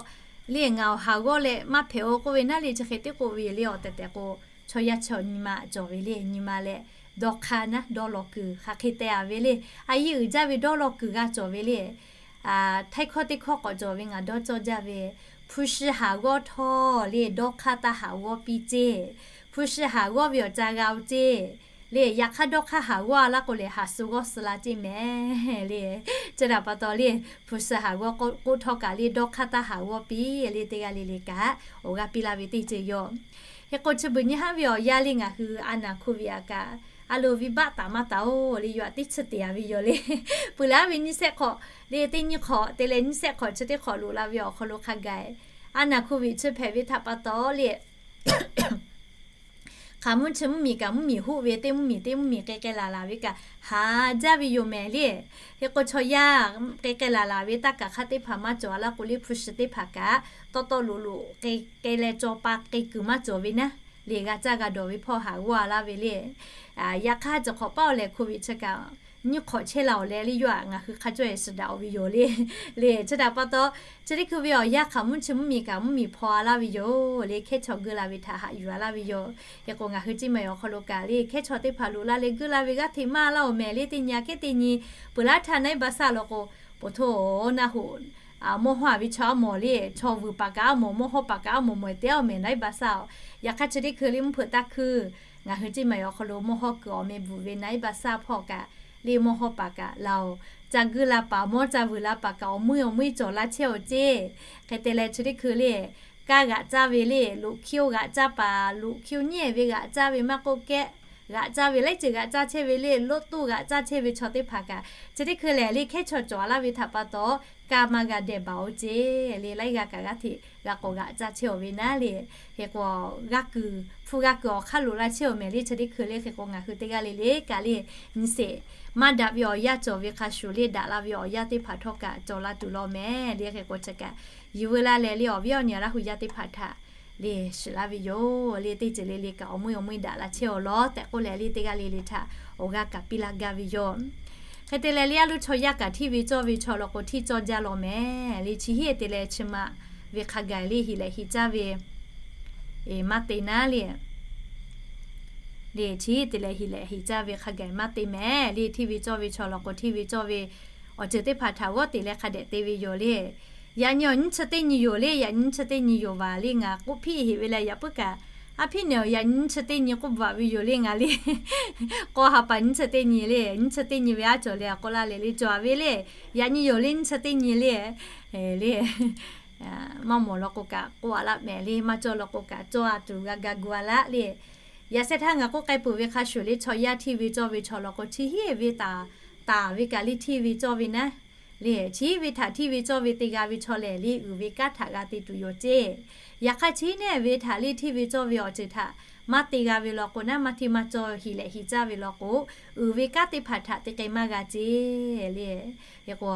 le ngaˬ awˬ haˍ g'awˇ leh maˇ hpehꞈ-o k'oˆ ve naˉ le. Chi hk'e teˇ k'oˆ ve le awˬ tehˬ tehˬ k'o, chaw yaˇ chaw nyi ma cawˬ ve le, nyi ma leh dawˇ hk'aˇ naˉ dawˇ law kuiˬ hk'aˬ hk'e te a ve le. A yehˇ uiˍ jaˇ ve dawˇ law kuiˬ g'a cawˬ ve le. Htaiˇ hkawˇ teˇ hkawˇ k'awꞈ cawˬ ve ngaˬ dawˇ cawˇ jaˇ ve, hpu shi haˍ g'awˇ htawˇ le dawˇ hk'aˇ taˇ haˍ g'awˇ piˇ ceˇ. Hpu shi haˍ g'awˇ ve awˬ ca g'a-o ceˇ le. Yaꞈ hk'aˇ dawˇ hk'aˇ haˍ g'awˇ a laˇ k'o lehˬ, haˍ suh g'awˇ suh la ceˇ mehˍ le. Chi htaꞈ pa taw le, hpu shi haˍ g'awˇ k'oˆ htawˇ kaꞈ le dawˇ hk'aˇ taˇ haˍ g'awˇ piˇ le. Teˇ g'aˇ le le kaꞈ awˬ g'aˇ piˇ laˇ ve teˇ ceuˬ yoˬ. Hk'e k'o chi beuꞈ nyi haˉ ve awˬ yanˇ le ngaˬ hui a naˍ hkuˇ ve a kaꞈ, a loˍ venˇbaˆ taˍ maˇ taˍ-oˬ le, yaꞈ teˇ chi te-a ve yoˬ le. Peuˬ laˇ ve nyiˇ shehˆ hk'awꞈ le, teˇ nyiˇ hk'awꞈ te leh nyiˇ shehˆ hk'awꞈ chi teˇ hk'awꞈ loꞈ la ve awˬ hk'aw lo hk'a gaˬ, a naˍ hkuˇ viꞈ chi hpehꞈ ve htaꞈ pa taw le, hk'aˬ mvuhˇ chi mvuhˇmiˬ kaꞈ mvuhˇmiˬ hoˆ ve, teˇ mvuhˇmiˬ teˇ mvuhˇmiˬ k'ai k'ai laˬ laˬ ve kaꞈ haˍ jaˇ ve yoˬ mehˍ le. Hk'e k'o chaw yaˇ k'ai k'ai laˬ laˬ ve taˇ kaˬ hk'aˇ teˇ hpaˍ maˇ cawˬ laˇ k'o le, hpu shi teˇ hpaˍ kaꞈ tawˇ tawˆ loꞈ loꞈ k'ai k'ai leh caw pa k'ai kuiˬ maˇ cawˬ ve naˉ le, g'a caˇ g'a dawˬ ve hpawˇ haˍ g'awˇ-a laˇ ve le. Yaꞈ hk'aˇ cawˬ hk'awꞈ paˉ-oˬ lehˬ, hk'oˆ ve chi kaꞈ nyiˇ hk'awꞈ chehˇ la-oˬ leh le, yawˇ htaꞈ ngaˬ hui hk'a cawˇ-e suhˍ daꞈ-oˬ ve yoˬ le. Le chi htaꞈ pa taw, chi teˇ hkui ve awˬ yanˇ hk'aˬ mvuhˇ chi mvuhˇmiˬ kaꞈ mvuhˇmiˬ hpaw-a laˇ ve yoˬ le, hkehˉ chaw geuˆ la ve htaꞈ haꞈ yuˬ-a laˇ ve yoˬ. Hk'e k'o ngaˬ hui ceˇ ma awˬ hk'aw lo kaꞈ le, hkehˉ chaw teˇ hpaˍ loꞈ la leh geuˆ la ve g'aˇ hteꞈ maˇ laˇ-oˬ mehˍ le, teˇ nyi a kehˉ teˇ nyi peuˬ laˇ htaˇ naˉ iˉ ba saˇ law k'o, po htoˇ naˆ hoꞈ mawˇ hawˇ-a ve chaw aˉ mawˬ le, chaw vuiˬ paˍ kaꞈ aˉ mawˬ, mawˇ hawˇ paˍ kaꞈ aˉ mawˬ, mawˬ-e teˇ aˉ mehˍ naˉ iˉ ba saˇ-oˬ. Yaꞈ hk'aˇ chi teˇ hkui le mvuhˇ hpeuꞈ taˇ hkuiˇ, ngaˬ hui ceˇ ma awˬ hk'aw lo mawˇ hawˇ kuiˬ awˬ meh bvuhꞈ ve naˉ iˉ ba saˇ hpawˇ kaꞈ le, mawˇ hawˇ paˍ kaꞈ laˬ-oˬ, ca geuˆ la paˍ mawˇ ca vuiˬ la paˍ kaꞈ awˬ meuˇ awˬ meuˇ cawˬ la chehˇ-oˬ ceˇ. Hk'e te leh chi teˇ hkui le, kaˇ g'aꞈ caˇ ve le, loꞈ hkiˇ-oˆ g'aꞈ caˇ paˍ, loꞈ hkiˇ-oˆ nyiˉ-ehˍ ve g'aꞈ caˇ ve maˇ k'oˆ kehˉ, g'aꞈ caˇ ve laiˉ ceuˬ g'aꞈ caˇ chehˇ ve le, loꞈ toˇ g'aꞈ caˇ chehˇ ve chaw teˇ hpaˍ kaꞈ chi teˇ hkui lehˬ le, hkehˉ chaw cawˬ laˇ ve htaꞈ pa taw, kaˇ maˇ g'a dehˬ baˬ-oˬ ceˇ le, laiˉ g'aˇ kaꞈ g'aˇ hteꞈ g'a k'awꞈ g'aꞈ caˇ chehˇ-oˬ ve naˉ le. Hk'e k'o g'aˇ kuiˬ, hpu g'aˇ kuiˬ awˬ hk'aˇ loꞈ la chehˇ-oˬ mehˍ le, chi teˇ hkui le. Hk'e k'o ngaˬ hui teˇ g'aˇ le le kaꞈ le, nyi sheˍ maˇ daꞈ ve awˬ yanˇ cawˬ ve hk'a shuˍ le, daꞈ la ve awˬ yanˇ teˇ hpaˍ htawˇ kaꞈ cawˬ la tuˬ law mehˍ le. Hk'e k'o chi kaꞈ yuˬ veu laˇ leh le, awˬ viˉ awˬ nyi Laˇ hu yaˇ teˇ hpaˍ htaꞈ le shiˍ laˇ ve yoˬ le. Teˇ ceuˬ le le kaꞈ awˬ meuˇ awˬ meuˇ daꞈ la chehˇ-oˬ law tehꞈ k'oˆ leh le, teˇ g'aˇ le le htaꞈ awˬ g'aˇ kaꞈ piˇ laˇ gaˇ ve yoˬ. Hk'e te leh le, a loˇ chaw yaˇ kaꞈ hteˇ ve cawˇ ve chaw law k'o hteˇ cawˇ jaˇ law mehˍ le. Chi hiˉ te leh chi ma ve hk'a gaˬ le, heˍ lehˍ heˍ caˇ ve maˇ te naˉ le. Le chi hiˉ te leh heˍ lehˍ heˍ caˇ ve hk'a gaˬ maˇ te mehˍ le. Hteˇ ve cawˇ ve chaw law k'o hteˇ ve cawˇ ve awˬ ceuˬ teˇ hpaˍ htaꞈ g'awˇ te leh hk'a dehꞈ te ve yoˬ le. Yaꞈ nyi awˬ nyiˇ chi teˇ nyi yoˬ le, yaꞈ nyi nyiˇ chi teˇ nyi yoˬ vaˬ le, ngaˬ k'oˆ hpiˇ heˆ ve leh yaꞈ puiˉ kaꞈ, a hpiˇ nehˬ awˬ yaꞈ nyi nyiˇ chi teˇ nyi k'oˆ bvuhꞈ ve yoˬ le ngaˬ le. K'aw ha pa nyiˇ chi teˇ nyi le, nyiˇ chi teˇ nyi ve aˉ cawˬ leh a k'oˆ laˇ leh le cawˬ ve le. Yaꞈ nyi yoˬ le, nyiˇ chi teˇ nyi le. Le maˇ mawˬ law k'o kaꞈ k'oˆ-a laˇ mehˍ le, maˇ cawˇ law k'o kaꞈ cawˇ-a tuˬ g'a ga gu-a laˇ le. Yaꞈ shehˆ htaˇ ngaˬ k'oˆ k'ai peuˬ ve hk'a shuˍ le, chaw yaˇ hteˇ ve cawˇ ve chaw law k'o chi hiˉ ve taˍ, taˍ ve kaꞈ le hteˇ ve cawˇ ve naˉ le, chi hiˉ ve htaꞈ hteˇ ve cawˇ ve te g'a ve chaw lehˬ le, uiˍ ve kanˉ htaꞈ g'a te tuˬ yoˬ ceˇ. Yaꞈ hk'aˇ chi neˉ ve htaꞈ le hteˇ ve cawˇ ve awˬ ceuˬ htaꞈ maˇ te g'a ve law k'o naˉ, maˇ hteˇ maˇ cawˇ heˍ lehˍ heˍ caˇ ve law k'o, uiˍ ve kanˉ teˇ hpaˍ htaꞈ te k'ai maˇ g'a ceˇ le. Hk'e k'o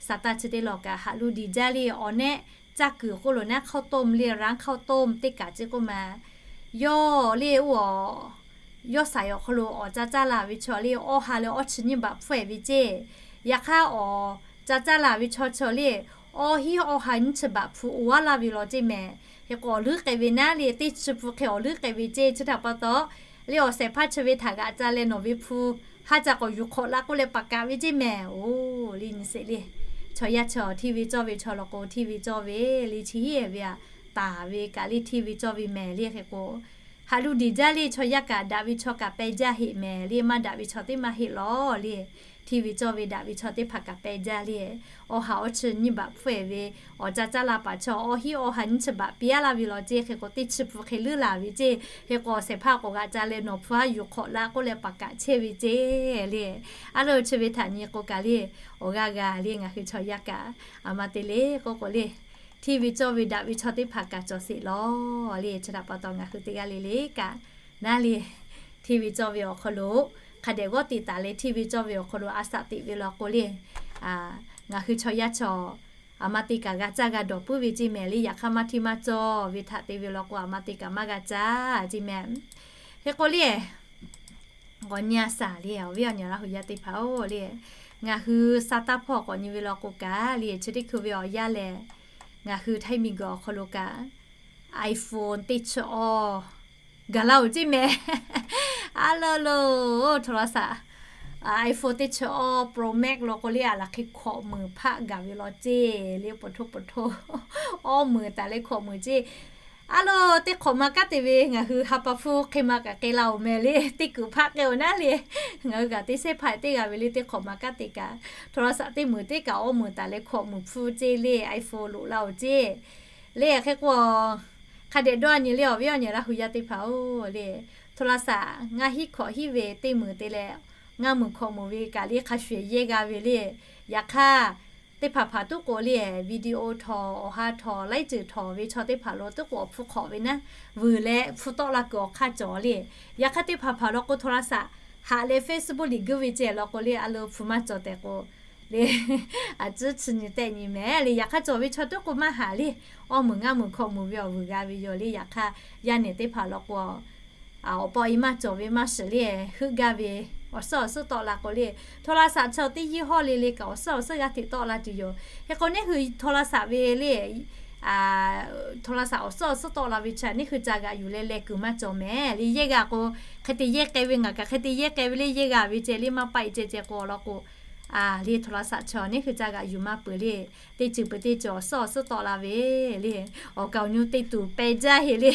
Saˍtanˍ chi teˇ lawn kaꞈ haꞈ lu diˬ jaˇ le. Awˬ nehˆ caˇ kuiˬ k'oˆ lo naˉ ข้าวต้ม le, ร้านข้าวต้ม teˇ kaꞈ ceˇ k'oˆ ma, yawˇ le oˇ a yawˇ saiˍ awˬ hk'aw lo awˬ ca caˇ la ve chaw le, awˇ ha leh awˇ chi nyiˇ baꞈ hpfuhˇ-ehˍ ve ceˇ. Yaꞈ hk'aˇ awˬ ca caˇ la ve chaw chaw le, awˇ hiˉ awˇ ha nyiˇ chi baꞈ hpu oˇ aˉ laˇ ve law ceˇ mehˍ. Hk'e k'o awˬ leuˉ k'ai ve naˉ le, teˇ chi hpu hk'e awˬ leuˉ k'ai ve ceˇ. Chi htaꞈ pa taw le, awˬ shehˍ hpaˇ chi ve htaꞈ g'aꞈ ca leh nawˬ ve hpu ha ca k'awꞈ yuˬ hk'awꞈ la k'oˆ leh paˍ kaꞈ ve ceˇ mehˍ. Oˬ le, nyi sheˍ le, chaw yaˇ chaw hteˇ ve cawˇ ve chaw law k'o hteˇ ve cawˇ ve le, chi hiˉ ve a taˍ ve kaꞈ le hteˇ ve cawˇ ve mehˍ le. Hk'e k'o haꞈ lu diˬ jaˇ le, chaw yaˇ kaꞈ daꞈ ve chaw kaꞈ peh jaˇ heˆ mehˍ le, maˇ daꞈ ve chaw teˇ maˇ heˆ law le. Hteˇ ve cawˇ ve daꞈ ve chaw teˇ hpaˍ kaꞈ peh jaˇ le. Awˇ ha awˇ chi nyiˇ baꞈ hpfuhˇ-ehˍ ve awˬ ca caˇ la paˍ chaw awˇ hiˉ awˇ ha nyiˇ chi baꞈ piˇ aˉ laˇ ve law ceˇ. Hk'e k'o teˇ chi hpu hk'e leuˉ laˬ ve ceˇ. Hk'e k'o awˬ shehˍ hpaˇ k'awꞈ g'aꞈ ca leh nawˬ hpu haˉ yuˬ hk'awꞈ la k'oˆ leh paˍ kaꞈ chehˇ ve ceˇ le. A loˬ chi ve htaꞈ nyi k'o kaꞈ le, awˬ g'aˇ g'a le, ngaˬ hui chaw yaˇ kaꞈ a ma te le k'oˆ k'o le, hteˇ ve cawˇ ve daꞈ ve chaw teˇ hpaˍ kaꞈ cawˬ sheˍ law le. Chi htaꞈ pa taw ngaˬ hui teˇ g'aˇ le le kaꞈ naˉ le, hteˇ ve cawˇ ve awˬ hk'aw lo hk'a dehꞈ g'awˇ te taˍ leh hteˇ ve cawˇ ve awˬ hk'aw lo a shaꞈ teꞈ ve law k'o le, ngaˬ hui chaw yaˇ chaw a ma te kaꞈ g'a caˇ g'a dawˬ puiˉ ve ceˇ mehˍ le. Yaꞈ hk'aˇ maˇ hteˇ maˇ cawˇ ve htaꞈ te ve law k'o a ma te kaꞈ maˇ g'a caˇ ceˇ mehˍ. Hk'e k'o le, k'awꞈ nyi a shaˍ le, awˬ viˉ awˬ nyi Laˇ hu yaˇ teˇ hpaˍ-oˬ le, ngaˬ hui sa taˇ hpawˇ k'awꞈ nyi ve law k'o kaꞈ le, chi teˇ hkui ve awˬ yanˇ lehˬ, ngaˬ hui Htaiˇ miˬguiˬ awˬ hk'aw lo kaꞈ iPhone teˇ chi awˇ gaˬ laˇ-oˬ ceˇ mehˍ. A loˬ loˬ, โทรศัพท์ iPhone teˇ chi awˇ Pro Max law k'o le, a laˬ hk'e hkawꞈ meunˍ hpaˆ gaˬ ve law ceˇ le, po htoˇ po htoˇ, awˇ meunˍ taˍ leh hkawꞈ meunˍ ceˇ. A loˬ, teˇ hk'awꞈ ma kanˉ te ve ngaˬ hui ha pa hpfuhˇ hk'e ma kaꞈ k'ai la-oˬ mehˍ le, teˇ kuiˬ hpaˆ k'ai-oˬ naˉ le. Ngaˬ hui kaꞈ teˇ sehˉ hpaˆ teˇ g'aˇ ve le, teˇ hk'awꞈ ma kanˉ te kaꞈ โทรศัพท์ teˇ meunˍ teˇ kaꞈ awˇ meunˍ taˍ leh hkawꞈ meunˍ hpfuhˇ ceˇ le, iPhone loꞈ laˇ-oˬ ceˇ le. Hk'e k'o hk'a dehꞈ dawˇ nyi le, awˬ viˉ awˬ nyi Laˇ hu yaˇ teˇ hpaˍ-oˬ le, โทรศัพท์ ngaˇ hinˉ hkawꞈ hinˉ ve teˇ meunˍ te leh, ngaˇ meunˍ hkawꞈ meunˍ ve kaꞈ le hk'a shuˍ shuˍ yehˇ g'a ve le. Yaꞈ hk'aˇ, teˇ hpaˍ hpaˍ tuˉ k'o le, video htaw, awˬ ha htaw, laiˉ ceuˬ htaw ve chaw teˇ hpaˍ lo tuˉ k'o awˬ hpu hk'awꞈ ve naˉ, vuiˬ leh hpu tawˆ la kuiˬ awˬ hk'aˇ cawˬ le. Yaꞈ hk'aˇ, teˇ hpaˍ hpaˍ lo k'o โทรศัพท์ haꞈ leh Facebook liꞈ guˇ ve ceh lo k'o le, a lo hpu maˇ cawˬ tehꞈ k'o le, a tcuhˉ chi nyi tehˆ nyi mehˍ le. Yaꞈ hk'aˇ, cawˬ ve chaw tuˉ k'o maˇ haꞈ le. Awˇ meunˍ ngaˇ meunˍ hkawꞈ meunˍ ve awˬ vuiˬ g'a ve yoˬ le. Yaꞈ hk'aˇ, yaˇ nehˬ teˇ hpaˍ lo k'o awˬ pawˆ e maˇ cawˬ ve maˇ shiˍ le, heuˆ gaˇ ve awˬ suhˉ awˬ suhˉ tawˆ la k'o le, โทรศัพท์ chaw teˇ yehˇ hawˇ le le kaꞈ awˬ suhˉ awˬ suhˉ g'aˇ hteꞈ tawˆ la tuˬ yoˬ. Hk'e k'o, neˇ hui โทรศัพท์ ve le, โทรศัพท์ awˬ suhˉ awˬ suhˉ tawˆ la ve chi neˇ hui ca g'aꞈ yuˬ leh leh kuiˬ maˇ cawˬ mehˍ le. Yehˇ g'a k'o, hk'e te yehˇ k'ai ve ngaˬ kaꞈ hk'e te yehˇ k'ai ve le, yehˇ g'a ve ceh le maˇ paˆ e ceh ceh k'o lo k'o, le โทรศัพท์ chaw neˇ hui ca g'aꞈ yuˬ maˇ peuˬ le. Teˇ ceuˬ peuˬ teˇ ceuˬ awˬ suhˉ awˬ suhˉ tawˆ la ve le. Awˬ kaˍ awˬ nu te tuˬ peh jaˇ heˆ le.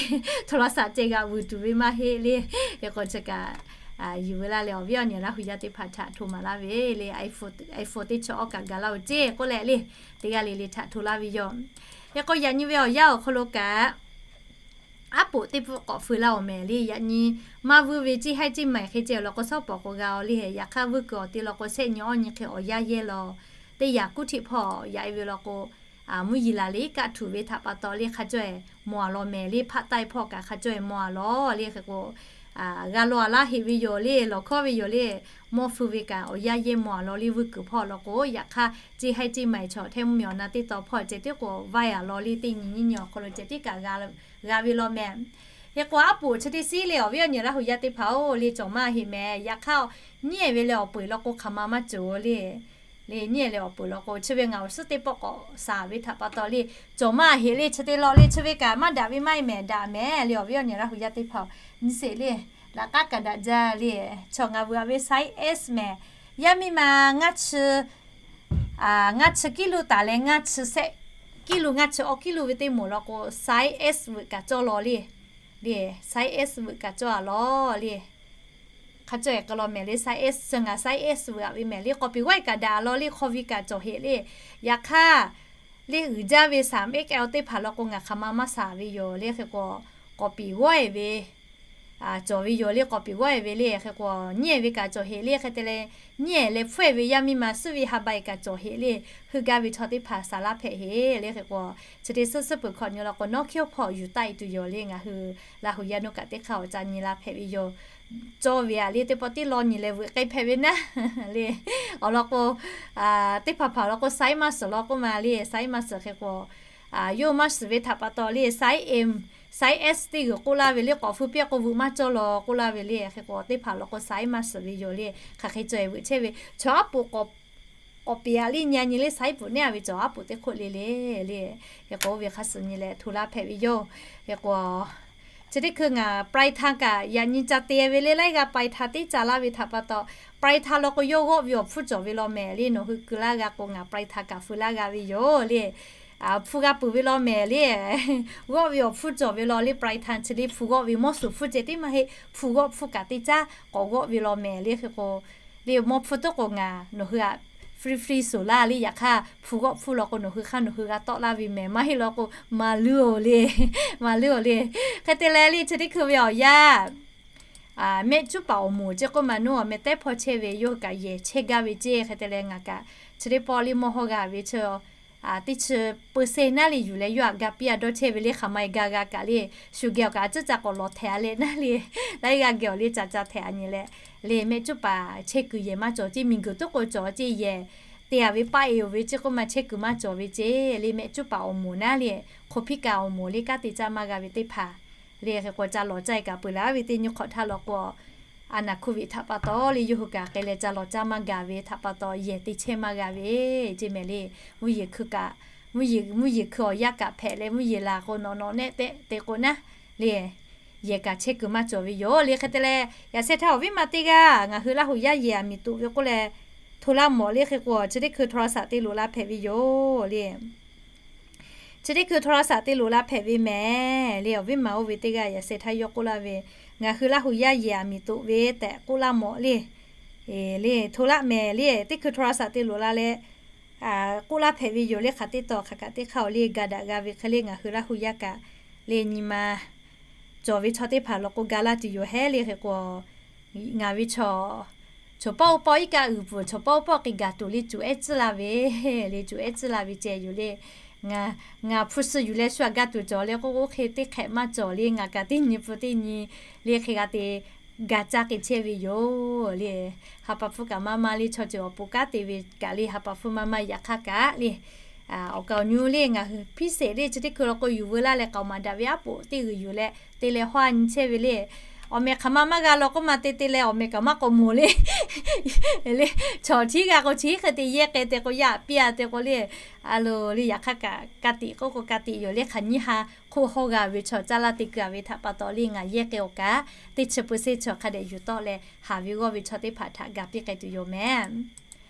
โทรศัพท์ ceh g'aꞈ vuiˬ tuˬ ve maˇ heˆ le. Hk'e k'o chi kaꞈ yuˬ ve laˇ leh awˬ viˉ awˬ nyi Laˇ hu yaˇ teˇ hpaˍ htaꞈ hto maˍ laˇ ve le. iPhone teˇ chaw awˬ kaꞈ gaˬ laˇ-oˬ ceˇ k'oˆ leh le, teˇ g'aˇ le le htaꞈ hto laˇ ve yoˬ. Hk'e k'o, yaꞈ nyi ve awˬ yanˇ awˬ hk'aw lo kaꞈ aˉ poꞈ teˇ pfuhˆ k'awꞈ feu laˇ-oˬ mehˍ le. Yaꞈ nyi maˇ vuiˇ ve ceˇ haiˉ ceˇ maiˬ hk'e ceh lo k'o, shawˉ pawˍ k'o g'a-oˬ le. Yaꞈ hk'aˇ, vuiˇ kuiˬ awˬ te lo k'o, shehˆ nyi awˇ nyi hk'e awˬ yanˇ yehˇ law. Teˇ yaꞈ kuˉ hteꞈ hpawˇ yaꞈ e ve lo k'o, mvuhˇ yeˬ laˬ le kaˆ htuꞈ ve htaꞈ pa taw le hk'a cawˇ-e mawˬ-a law mehˍ le. Hpaˆ taiˇ hpawˇ kaꞈ hk'a cawˇ-e mawˬ-a law le. Hk'e k'o, g'a law-a laˇ heꞈ ve yoˬ le, lawˬ hkawˇ ve yoˬ le. Mawˇ feu ve kaꞈ awˬ yanˇ yehˇ mawˬ-a law le. Vuiˇ kuiˬ hpawˇ lo k'o, yaꞈ hk'aˇ, ceˇ haiˉ ceˇ maiˬ chaw htehˇ mvuhˇ miˬ awˬ na teˇ taw hpawˇ ceh tiˉ k'o vaiˇ-a law le. Teˇ nyi nyiˇ nyi awˬ hk'aw lo ceh tiˉ kaꞈ g'a ve law mehˍ. Hk'e k'o, aˉ poꞈ chi teˇ shiˉ le awˬ viˉ awˬ nyi Laˇ hu yaˇ teˇ hpaˍ-oˬ le, cawˬ maˇ he� mehˍ. Yaꞈ hk'aˇ, nyiˇ ehˍ ve leh awˬ peu-eˬ lo k'o hk'aˬ ma maˇ cawˬ le. Le nyiˇ ehˍ leh awˬ peu-eˬ lo k'o, chi ve ngaˬ awˬ suhˉ teˇ pawˆ k'awꞈ shaˍ ve htaꞈ pa taw le, cawˬ maˇ heˆ le. Chi te law le, chi ve kaꞈ maˇ daꞈ ve maˇ heˆ mehˍ, daꞈ mehˍ le. Awˬ viˉ awˬ nyi Laˇ hu yaˇ teˇ hpaˍ-oˬ, nyi sheˍ le, laꞈ k'aˉ kaꞈ daꞈ jaˇ le. Chaw ngaˬ vuiˬ-a ve size S mehˍ. Yaˇ miˇ ma ngaˇ chi ngaˇ chi kiˉ luˬ taˍ leh ngaˇ chi sehˆ kiˉ luˬ, ngaˇ chi awˇ kiˉ luˬ ve teˇ moˍ lo k'o, size S vuiˬ kaꞈ cawˇ law le. Le size S vuiˬ kaꞈ cawˇ-a law le. Hk'a cawˇ-e k'ai law mehˍ le. Size S, ngaˬ size S vuiˬ-a ve mehˍ le. K'awꞈ piˍ g'awˇ-e kaꞈ daꞈ law le, hk'aw ve kaꞈ cawˬ he� le. Yaꞈ hk'aˇ, le uiˍ jaˇ ve สามเอ็กแอล teˇ hpaˍ lo k'o, ngaˬ hk'aˬ ma maˇ shaˍ ve yoˬ le. Hk'e k'o, k'awꞈ piˍ g'awˇ-e ve cawˬ ve yoˬ le. K'awꞈ piˍ g'awˇ-e ve le. Hk'e k'o, nyiˇ ehˍ ve kaꞈ cawˬ heꞈ le. Hk'e te leh, nyiˇ ehˍ leh hpfuhˇ-e ve yaˇ miˇ ma suhˉ ve ha ba-e kaꞈ cawˬ heꞈ le. Heuˆ gaˇ ve chaw teˇ hpaˍ shaˍ laˇ hpehꞈ heꞈ le. Hk'e k'o, chi teˇ suhˉ suhˉ peuˬ hkawꞈ nyi lo k'o, nawˉ hkiˉ hpawˇ yuˬ taˆ-e tuˬ yoˬ le. Ngaˬ hui Laˇ hu yaˇ nuˇ kaꞈ teˇ hk'aˇ awˬ ca nyi la hpehꞈ ve yoˬ. Cawˇ ve-a le, teˇ pawˆ tiˉ law nyi leh vuiˬ k'ai hpehꞈ ve naˉ le. Awˬ lawn k'o, teˇ hpaˍ hpaˍ lo k'o, size maˇ suhˍ law k'oˆ ma le. Size maˇ suhˍ hk'e k'o, yawˇ maˇ suhˍ ve htaꞈ pa taw le, size M, size S teˇ g'uiˬ k'oˆ laˇ ve le. K'awꞈ feu piˇ k'o vuiˬ maˇ cawˇ law k'oˆ laˇ ve le. Hk'e k'o, teˇ hpaˍ lo k'o, size maˇ suhˍ ve yoˬ le. Hk'aˬ hk'e cawˬ-e vuiˬ chehˇ ve, chaw aˉ poꞈ k'awꞈ k'awꞈ piˍ-a le, nyi a nyi le, size puˬ neˉ-a ve cawˬ aˉ poꞈ teˇ hk'oˆ le le le. Hk'e k'o, oˇ ve hk'a suhˍ nyi leh hto laˇ hpehꞈ ve yoˬ. Hk'e k'o, chi teˇ hkui ngaˬ ปลายทาง kaꞈ yaꞈ nyi ca te ve le, laiˉ g'aˇ ปลายทาง teˇ ca laˇ ve htaꞈ pa taw, ปลายทาง lo k'o, yawˇ g'awˆ ve awˬ hpfuhˇ cawˬ ve law mehˍ le. Nawˬ hui keu laˇ g'a k'o, ngaˬ ปลายทาง kaꞈ feu laˇ g'a ve yoˬ le. Hpu g'a peuˬ ve law mehˍ le. G'awˆ ve awˬ hpfuhˇ cawˬ ve law le, ปลายทาง chi le hpu g'awˆ ve mawˇ suhˍ hpfuhˇ ceh tiˉ maˇ heˆ, hpu g'awˆ hpfuhˇ kaꞈ teˇ caˉ k'awꞈ g'awˆ ve law mehˍ le. Hk'e k'o, le mawˇ hpfuhˇ tuˉ k'o ngaˬ nawˬ hui htaꞈ free free shuˍ laˇ le. Yaꞈ hk'aˇ, hpu g'awˆ hpfuhˇ lo k'o nawˬ hui hk'aˇ nawˬ hui g'a tawˆ laˇ ve mehˍ. Maˇ heˆ law k'o, maˍ leuˉ-oˬ le. Maˍ leuˉ-oˬ le. Hk'e te leh le, chi teˇ hkui ve awˬ yanˇ, mehˆ cuˉ paˍ awˬ moˍ ceˇ k'oˆ ma nuˇ, awˬ meh tehˉ hpawˇ chehˇ ve yawˇ hui kaꞈ yehˬ chehˇ gaˇ ve ceˇ. Hk'e te leh ngaˬ kaꞈ chi teˇ pawˆ le mawˇ hawˇ g'a ve chi teˇ chi เปอร์เซ็นต์ naˉ le yuˬ leh yawˇ htaꞈ ga piˇ-a dawˇ chehˇ ve le. Hk'aˬ ma-e ga g'a kaꞈ le, shu geh awˬ kaꞈ a ciˉ ca k'awꞈ lawˬ htehꞈ-a leh naˉ le, laiˉ g'aˇ geh awˬ le ca ca htehꞈ-a nyi leh, le mehˆ cuˉ paˍ chehˇ kuiˬ yehˬ maˇ cawˬ ceˇ, miˬguiˬ tuˉ k'o cawˬ ceˇ, yehˬ te-a ve paˆ-e-oˬ ve ceˇ k'oˆ ma chehˇ kuiˬ maˇ cawˬ ve ceˇ. Le mehˆ cuˉ paˍ awˬ moˍ naˉ le, hk'o hpiˇ kaꞈ awˬ moˍ le, kanˉ te caˇ maˇ g'a ve teˇ hpaˍ le. Hk'e k'o, ca lawˬ caˇ-e kaꞈ peuˬ laˇ ve teˇ nyi hk'awꞈ htaˇ lo k'o, a naˍ โควิด htaꞈ pa taw le, yawˇ hui kaꞈ hk'e leh ca lawˬ caˇ maˇ gaˬ ve htaꞈ pa taw, yehˬ te chehˇ maˇ g'a ve ceˇ mehˍ le. Mvuhˇ yeˬ hkui kaꞈ, mvuhˇ yeˬ hkui awˬ yanˇ kaꞈ hpehꞈ leh, mvuhˇ yeˬ laˬ k'o nawꞈ nawꞈ nehˆ tehˆ te k'o naˉ le, yehˬ kaꞈ chehˇ kuiˬ maˇ cawˬ ve yoˬ le. Hk'e te leh, yaꞈ sheh htaˇ awˬ viˉ ma teˇ g'aˇ ngaˬ hui Laˇ huˍ yaˇ yehˬ aˬ miˍ toꞈ ve k'oˆ leh hto laˇ mawˬ le. Hk'e k'o, chi teˇ hkui โทรศัพท์ te loꞈ la hpehꞈ ve yoˬ le. Chi teˇ hkui โทรศัพท์ te loꞈ la hpehꞈ ve mehˍ le. Awˬ viˉ ma oˇ ve teˇ g'aˇ yaꞈ sheh htaˇ yawˇ k'oˆ laˇ ve, ngaˬ hui Laˇ huˍ yaˇ yehˬ aˬ miˍ toꞈ ve tehꞈ k'oˆ laˇ mawˬ le. Le hto laˇ mehˍ le. Teˇ hkui โทรศัพท์ te loꞈ la leh k'oˆ laˇ hpehꞈ ve yoˬ le. Hk'aˬ teˇ taw hk'aˬ kaꞈ teˇ hk'aˇ-oˬ le, ga daꞈ g'a ve hk'e le ngaˬ hui Laˇ huˍ yaˇ kaꞈ le nyi ma cawˬ ve chaw teˇ hpaˍ law k'o ga laˇ tuˬ yoˬ hehˉ le. Hk'e k'o, ngaˬ ve chaw, chaw pawˆ oˇ pawˆ iˉ kaˆ uiˍ peuˬ, chaw pawˆ oˇ pawˆ k'ai gaˬ tuˬ le cuˬ ehˉ tcuhˉ la ve, le cuˬ ehˉ tcuhˉ la ve ceh yoˬ le. Ngaˬ hpu suh yuˬ leh shu aꞈ ga tuˬ cawˬ le k'oˆ k'o, oˇ hk'e teˇ hk'ehꞈ maˇ cawˬ le. Ngaˬ kaꞈ teˇ nyi pfuhˇ teˇ nyi le hk'e g'a te ga caˇ k'ai chehˇ ve yoˬ le. Ha pa hpfuhˇ kaꞈ maˇ maˇ le, chaw ceuˬ awˬ pon kanˉ te ve kaꞈ le, ha pa hpfuhˇ maˇ maˇ yaꞈ hk'aˇ kaꞈ le. Awˬ kaˍ awˬ nu le ngaˬ hui hpiˇ sheˍ le chi teˇ hkui law k'o, yuˬ veu laˇ leh k'aoˍ maˍ daꞈ ve aˉ poꞈ teˇ g'uiˬ yuˬ leh te leh hawˇ a nyi chehˇ ve le. Awˬ meh hk'aˬ ma maˇ g'a law k'oˆ ma te te leh awˬ meh kaꞈ maˇ k'awꞈ mawˬ le. Le, chaw htiˉ g'a k'o chi hk'e te yehˇ k'ai te k'o, yaˇ piˇ a te k'o le, a lo le yaꞈ hk'aˇ kaꞈ ka tiꞈ k'oˆ k'o ka tiꞈ yoˬ le. Hk'aˬ nyiˇ ha hk'oˆ hawˇ g'a ve chaw caˇ laˇ te keu a ve htaꞈ pa taw le ngaˬ yehˇ k'ai awˬ kaꞈ teˇ chi peuˬ seˇ chaw hk'a dehꞈ yuˬ tawˆ leh haˍ ve g'awˇ ve chaw teˇ hpaˍ htaꞈ ga piˇ k'ai tuˬ yoˬ mehˍ.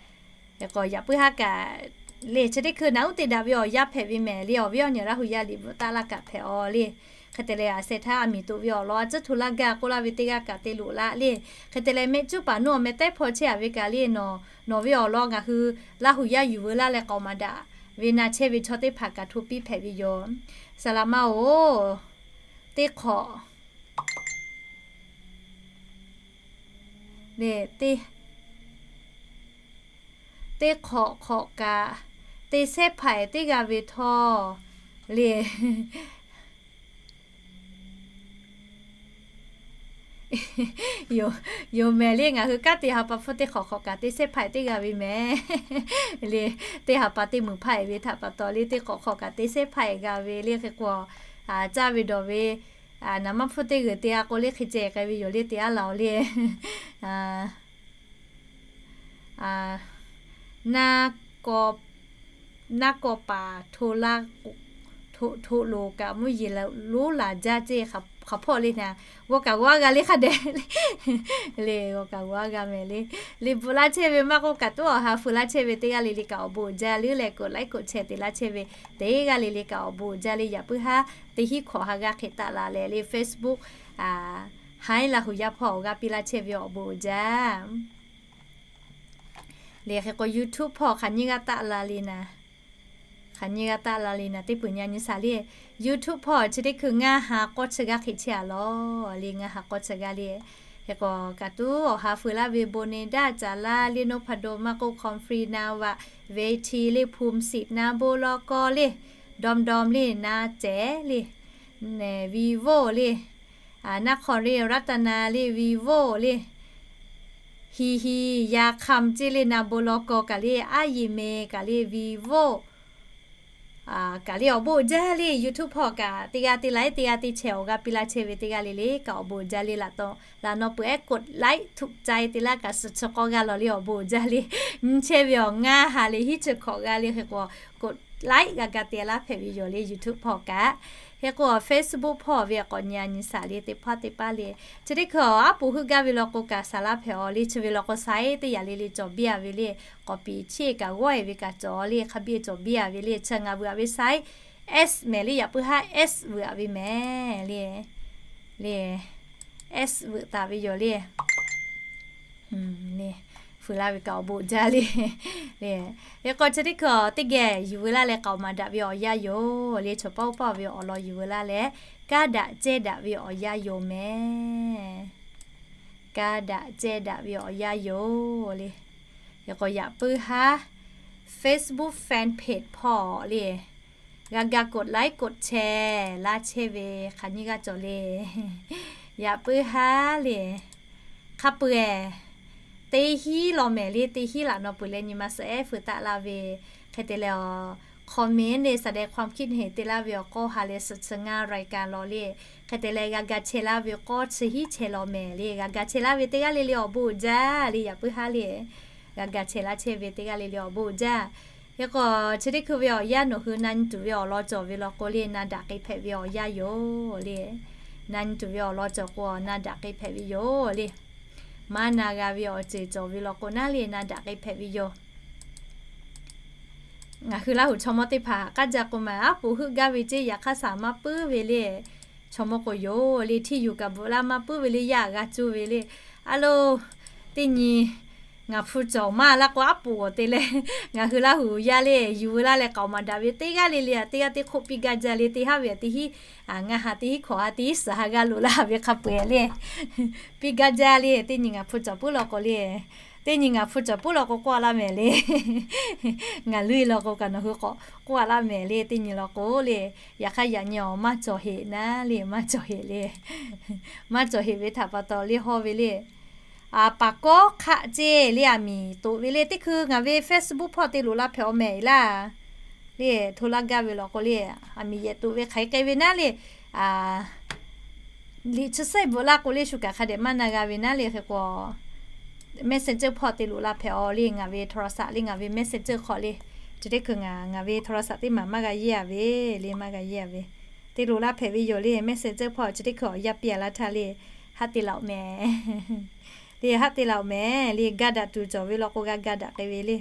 Hk'e k'o yaꞈ puiˉ haˉ kaꞈ le chi teˇ hkui naˬ uˉ te daꞈ ve awˬ yanˇ hpehꞈ ve mehˍ le. Awˬ viˉ awˬ nyi Laˇ hu yaˇ liꞈ bvuhꞈ taˍ laˇ kaꞈ hpehꞈ aw le. Hk'e te leh a sheh htaˇ a miˬ toꞈ ve awˬ lawn a tcuhˉ hto laˇ gaˇ k'oˆ laˇ ve teˇ g'aˇ kaꞈ te loꞈ laˇ le. Hk'e te leh mehˆ cuˉ paˍ nuˇ awˬ meh tehˉ hpaw chehˇ a ve kaꞈ le, nawˬ nawˬ ve awˬ lawn ngaˬ hui Laˇ hu yaˇ yuˬ veu laˇ leh k'aoˍ maˍ daꞈ ve na chehˇ ve chaw teˇ hpaˍ kaꞈ hto piˇ hpehꞈ ve yoˬ. Saˍ laꞈ ma oˬ, teˇ hk'awꞈ le, teˇ hk'awꞈ hk'awꞈ kaꞈ te sehˉ hpaˍ-eˬ teˇ g'a ve htawˇ le. Yoˬ mehˍ le, ngaˬ hui kanˉ te ha pa hpfuhˇ teˇ hk'awꞈ hk'awꞈ kaꞈ te sehˉ hpaˍ-eˬ teˇ g'a ve mehˍ le. Teˇ ha pa teˇ mui hpaˇ-eˬ ve htaꞈ pa taw le teˇ hk'awꞈ hk'awꞈ kaꞈ te sehˉ hpaˍ-eˬ g'a ve le. Hk'e k'o, caˇ ve dawˬ ve naˍ manˇ hpfuhˇ teˇ g'uiˬ te a k'o le hk'e ceh k'ai ve yoˬ le te aˉ laˬ le. Naˇ kawˇ paˍ hto loˍ kaꞈ mvuhˇ yeˬ lonˉ laˬ jaˇ ceˇ hk'aˬ hpawˇ le naˍ. G'aw kaꞈ g'aw a g'a le hk'a dehꞈ le, g'aw kaꞈ g'aw a g'a mehˍ le. Liꞈ bvuhꞈ laˇ chehˇ ve maˇ k'oˆ kaꞈ tuˉ awˬ ha feu laˇ chehˇ ve teˇ g'aˇ le le kaꞈ awˬ bon uiˍ jaˇ le leh k'o like k'o share te laˇ chehˇ ve teˇ g'aˇ le le kaꞈ awˬ bon uiˍ jaˇ le. Yaꞈ puiˉ haˉ teˇ hinˉ hkawꞈ ha g'a hk'e taˆ la leh le Facebook Haiˉ Laˇ hu yaˇ hpawˇ awˬ g'aˇ piˇ laˇ chehˇ ve awˬ bon uiˍ jaˇ le. Hk'e k'o YouTube hpawˇ hk'aˬ nyiˇ g'aˇ taˆ la le naˍ, hk'aˬ nyiˇ g'aˇ taˆ la le naˍ teˇ peuˬ nyi a nyi shaˍ le. YouTube hpawˇ chi teˇ hkui ngaˇ ha k'awˇ chi g'aˇ hk'e chehˇ a lawˬ le, ngaˇ ha k'awˇ chi g'aˇ le. Hk'e k'o kaꞈ tuˉ awˬ ha feu laˇ ve bon ne daˇ caˍ laˇ le, Noˇ hpa do maˇ k'oˆ, Comfrey naˍ vaꞈ, Veti le, Phum Sit naˍ bon law kawˇ le, Dawˇ dawˇ le, naˍ cehˬ le, Vivo le, naˇ hk'aw le, Raˍtaˍnaˍ le, Vivo le, Hi hi, Yaˇ hk'aˇ ceˇ le, naˍ bon law kawˇ kaꞈ le, aˉ yeˬ meh kaꞈ le, Vivo kaꞈ le awˬ bon uiˍ jaˇ le. YouTube hpawˇ kaꞈ teˇ g'aˇ te like teˇ g'aˇ te share awˬ g'aˇ piˇ laˇ chehˇ ve teˇ g'aˇ le le kaꞈ awˬ bon uiˍ jaˇ le. Laꞈ taw laꞈ naw peuˬ ehˉ กดไลค์ ถูกใจ te laˇ kaꞈ suhˍ chi k'awˇ g'aˇ law le awˬ bon uiˍ jaˇ le. Nyi chehˇ ve awˬ ngaˇ ha le hiˉ chi hkawꞈ g'aˇ le. Hk'e k'o กดไลค์ g'a ga te laˇ hpehꞈ ve yoˬ le YouTube hpawˇ kaꞈ. Hk'e k'o Facebook hpawˇ ve k'awꞈ nyi a nyi shaˍ le teˇ hpaˇ teˇ paˇ le. Chi teˇ hkui awˬ aˉ poꞈ heuˆ gaˇ ve law k'o kaꞈ shaˍ laˇ hpehꞈ aw le. Chi ve law k'o saiˉ teˇ yaꞈ le le cawˬ biˇ a ve le. K'awꞈ piˍ chiˇ kaꞈ g'awˇ-e ve kaꞈ cawˬ le, hk'a biˇ cawˬ biˇ a ve le. Chi ngaˬ veuꞈ a ve saiˉ S mehˍ le, yaꞈ puiˉ haˉ S veuꞈ a ve mehˍ le. Le S veuꞈ taˍ ve yoˬ le. Feu laˇ ve kaꞈ awˬ bon jaˇ le. Hk'e k'o chi teˇ hkui teˇ geh yuˬ veu laˇ leh k'aoˍ maˍ daꞈ ve awˬ yanˇ yoˬ le. Chaw pawˆ oˇ pawˆ ve awˬ lawn yuˬ veu laˇ leh kaˇ daꞈ cehˇ daꞈ ve awˬ yanˇ yoˬ mehˍ. Kaˇ daꞈ cehˇ daꞈ ve awˬ yanˇ yoˬ le. Hk'e k'o yaꞈ puiˉ haˉ Facebook fan page hpawˇ le g'a ga กดไลค์ กดแชร์ laˇ chehˇ ve hk'aˬ nyiˇ g'aˇ cawˬ le. Yaꞈ puiˉ haˉ le hk'a peu-eˬ teˇ hinˉ law mehˍ le, teˇ hinˉ laꞈ naw peuˬ leh nyi ma suhˍ ehˉ feu taˆ laˇ ve. Hk'e te leh awˬ comment le แสดงความคิดเห็น te laˇ ve awˬ k'awˇ ha leh suhˍ chi ngaˇ รายการ law le. Hk'e te leh g'a ga chehˇ laˇ ve k'awˇ chi hiˉ chehˇ law mehˍ le. G'a ga chehˇ laˇ ve teˇ g'aˇ le le awˬ bon uiˍ jaˇ le, yaꞈ puiˉ haˉ le g'a ga chehˇ laˇ chehˇ ve teˇ g'aˇ le le awˬ bon uiˍ jaˇ. Hk'e k'o chi teˇ hkui ve awˬ yanˇ nawˬ hui na nyi tuˬ ve awˬ lawn cawˬ ve law k'o le na daꞈ k'ai hpehꞈ ve awˬ yanˇ yoˬ le. Na nyi tuˬ ve awˬ lawn cawˬ k'o na daꞈ k'ai hpehꞈ ve yoˬ le. Maˇ na g'a ve awˬ ceuˬ cawˬ ve law k'o naˉ le na daꞈ k'ai hpehꞈ ve yoˬ. Ngaˬ hui Laˇ huˍ chaw mawˇ teˇ hpaˍ haꞈ k'aˉ jaˇ k'o maˬ aˉ poꞈ heuˆ gaˇ ve ceˇ, yaꞈ hk'aˇ shaˍ maˇ puiˉ ve le. Chaw mawˇ k'o yoˬ le, hteˇ yuˬ kaꞈ bvuhꞈ laˇ maˇ puiˉ ve le, yaˇ g'a cuˇ ve le. A lo, teˇ nyi Ngaˬ hpu cawˬ maˇ laˇ k'o, aˉ poꞈ g'awˬ te leh, ngaˬ hui Laˇ huˍ yaˇ le, yuˬ veu laˇ leh k'aoˍ maˍ daꞈ ve teˇ g'aˇ le le, teˇ g'aˇ teˇ hk'oˆ piˇ gaˇ jaˇ le, teˇ haˉ ve teˇ hiˉ, ngaˇ ha teˇ hiˉ hkawꞈ ha teˇ hiˉ suhˍ ha g'aˇ loꞈ laˇ ve hk'a peu-eˬ le. Piˇ gaˇ jaˇ le, teˇ nyi ngaˬ hpu cawˬ puiˉ law k'o le. Teˇ nyi ngaˬ hpu cawˬ puiˉ law k'o k'oˆ a laˇ mehˍ le. Ngaˬ leuˇ law k'o kaꞈ nawˬ hui k'awꞈ k'oˆ a laˇ mehˍ le, teˇ nyi law k'o le. Yaꞈ hk'aˇ yaꞈ nyi awˬ maˇ cawˬ heꞈ naˉ le, maˇ cawˬ heꞈ le. Maˇ cawˬ heꞈ ve htaꞈ pa taw le hawˇ ve le. Paˍ kawˉ hk'aˆ ceˇ le, aˬ miˍ toꞈ ve le. Teˇ hkui ngaˬ ve Facebook hpawˇ te loꞈ la hpehꞈ awˬ mehˍ laˇ le. Hto laˇ gaˇ ve law k'o le, aˬ miˍ yehˬ toꞈ ve hk'aˬ hk'e k'ai ve naˉ le. Liꞈ chi sehˉ bvuhꞈ laˇ k'o le, shu kaꞈ hk'a dehꞈ maˇ na g'a ve naˉ le. Hk'e k'o, Messenger hpawˇ te loꞈ la hpehꞈ awˬ le, ngaˬ ve โทรศัพท์ le, ngaˬ ve Messenger hk'aw le. Chi teˇ hkui ngaˬ, ngaˬ ve โทรศัพท์ teˇ maˬ maˇ g'a yeˇ a ve le, maˇ g'a yeˇ a ve. Te loꞈ la hpehꞈ ve yoˬ le, Messenger hpawˇ chi teˇ hkui awˬ yaˇ piˇ a laˇ htaˇ le, haˆ te laꞈ-oˬ mehˍ le, haˆ te laꞈ-oˬ mehˍ le. Ga daꞈ tuˬ cawˬ ve law k'o g'a ga daꞈ k'ai ve le.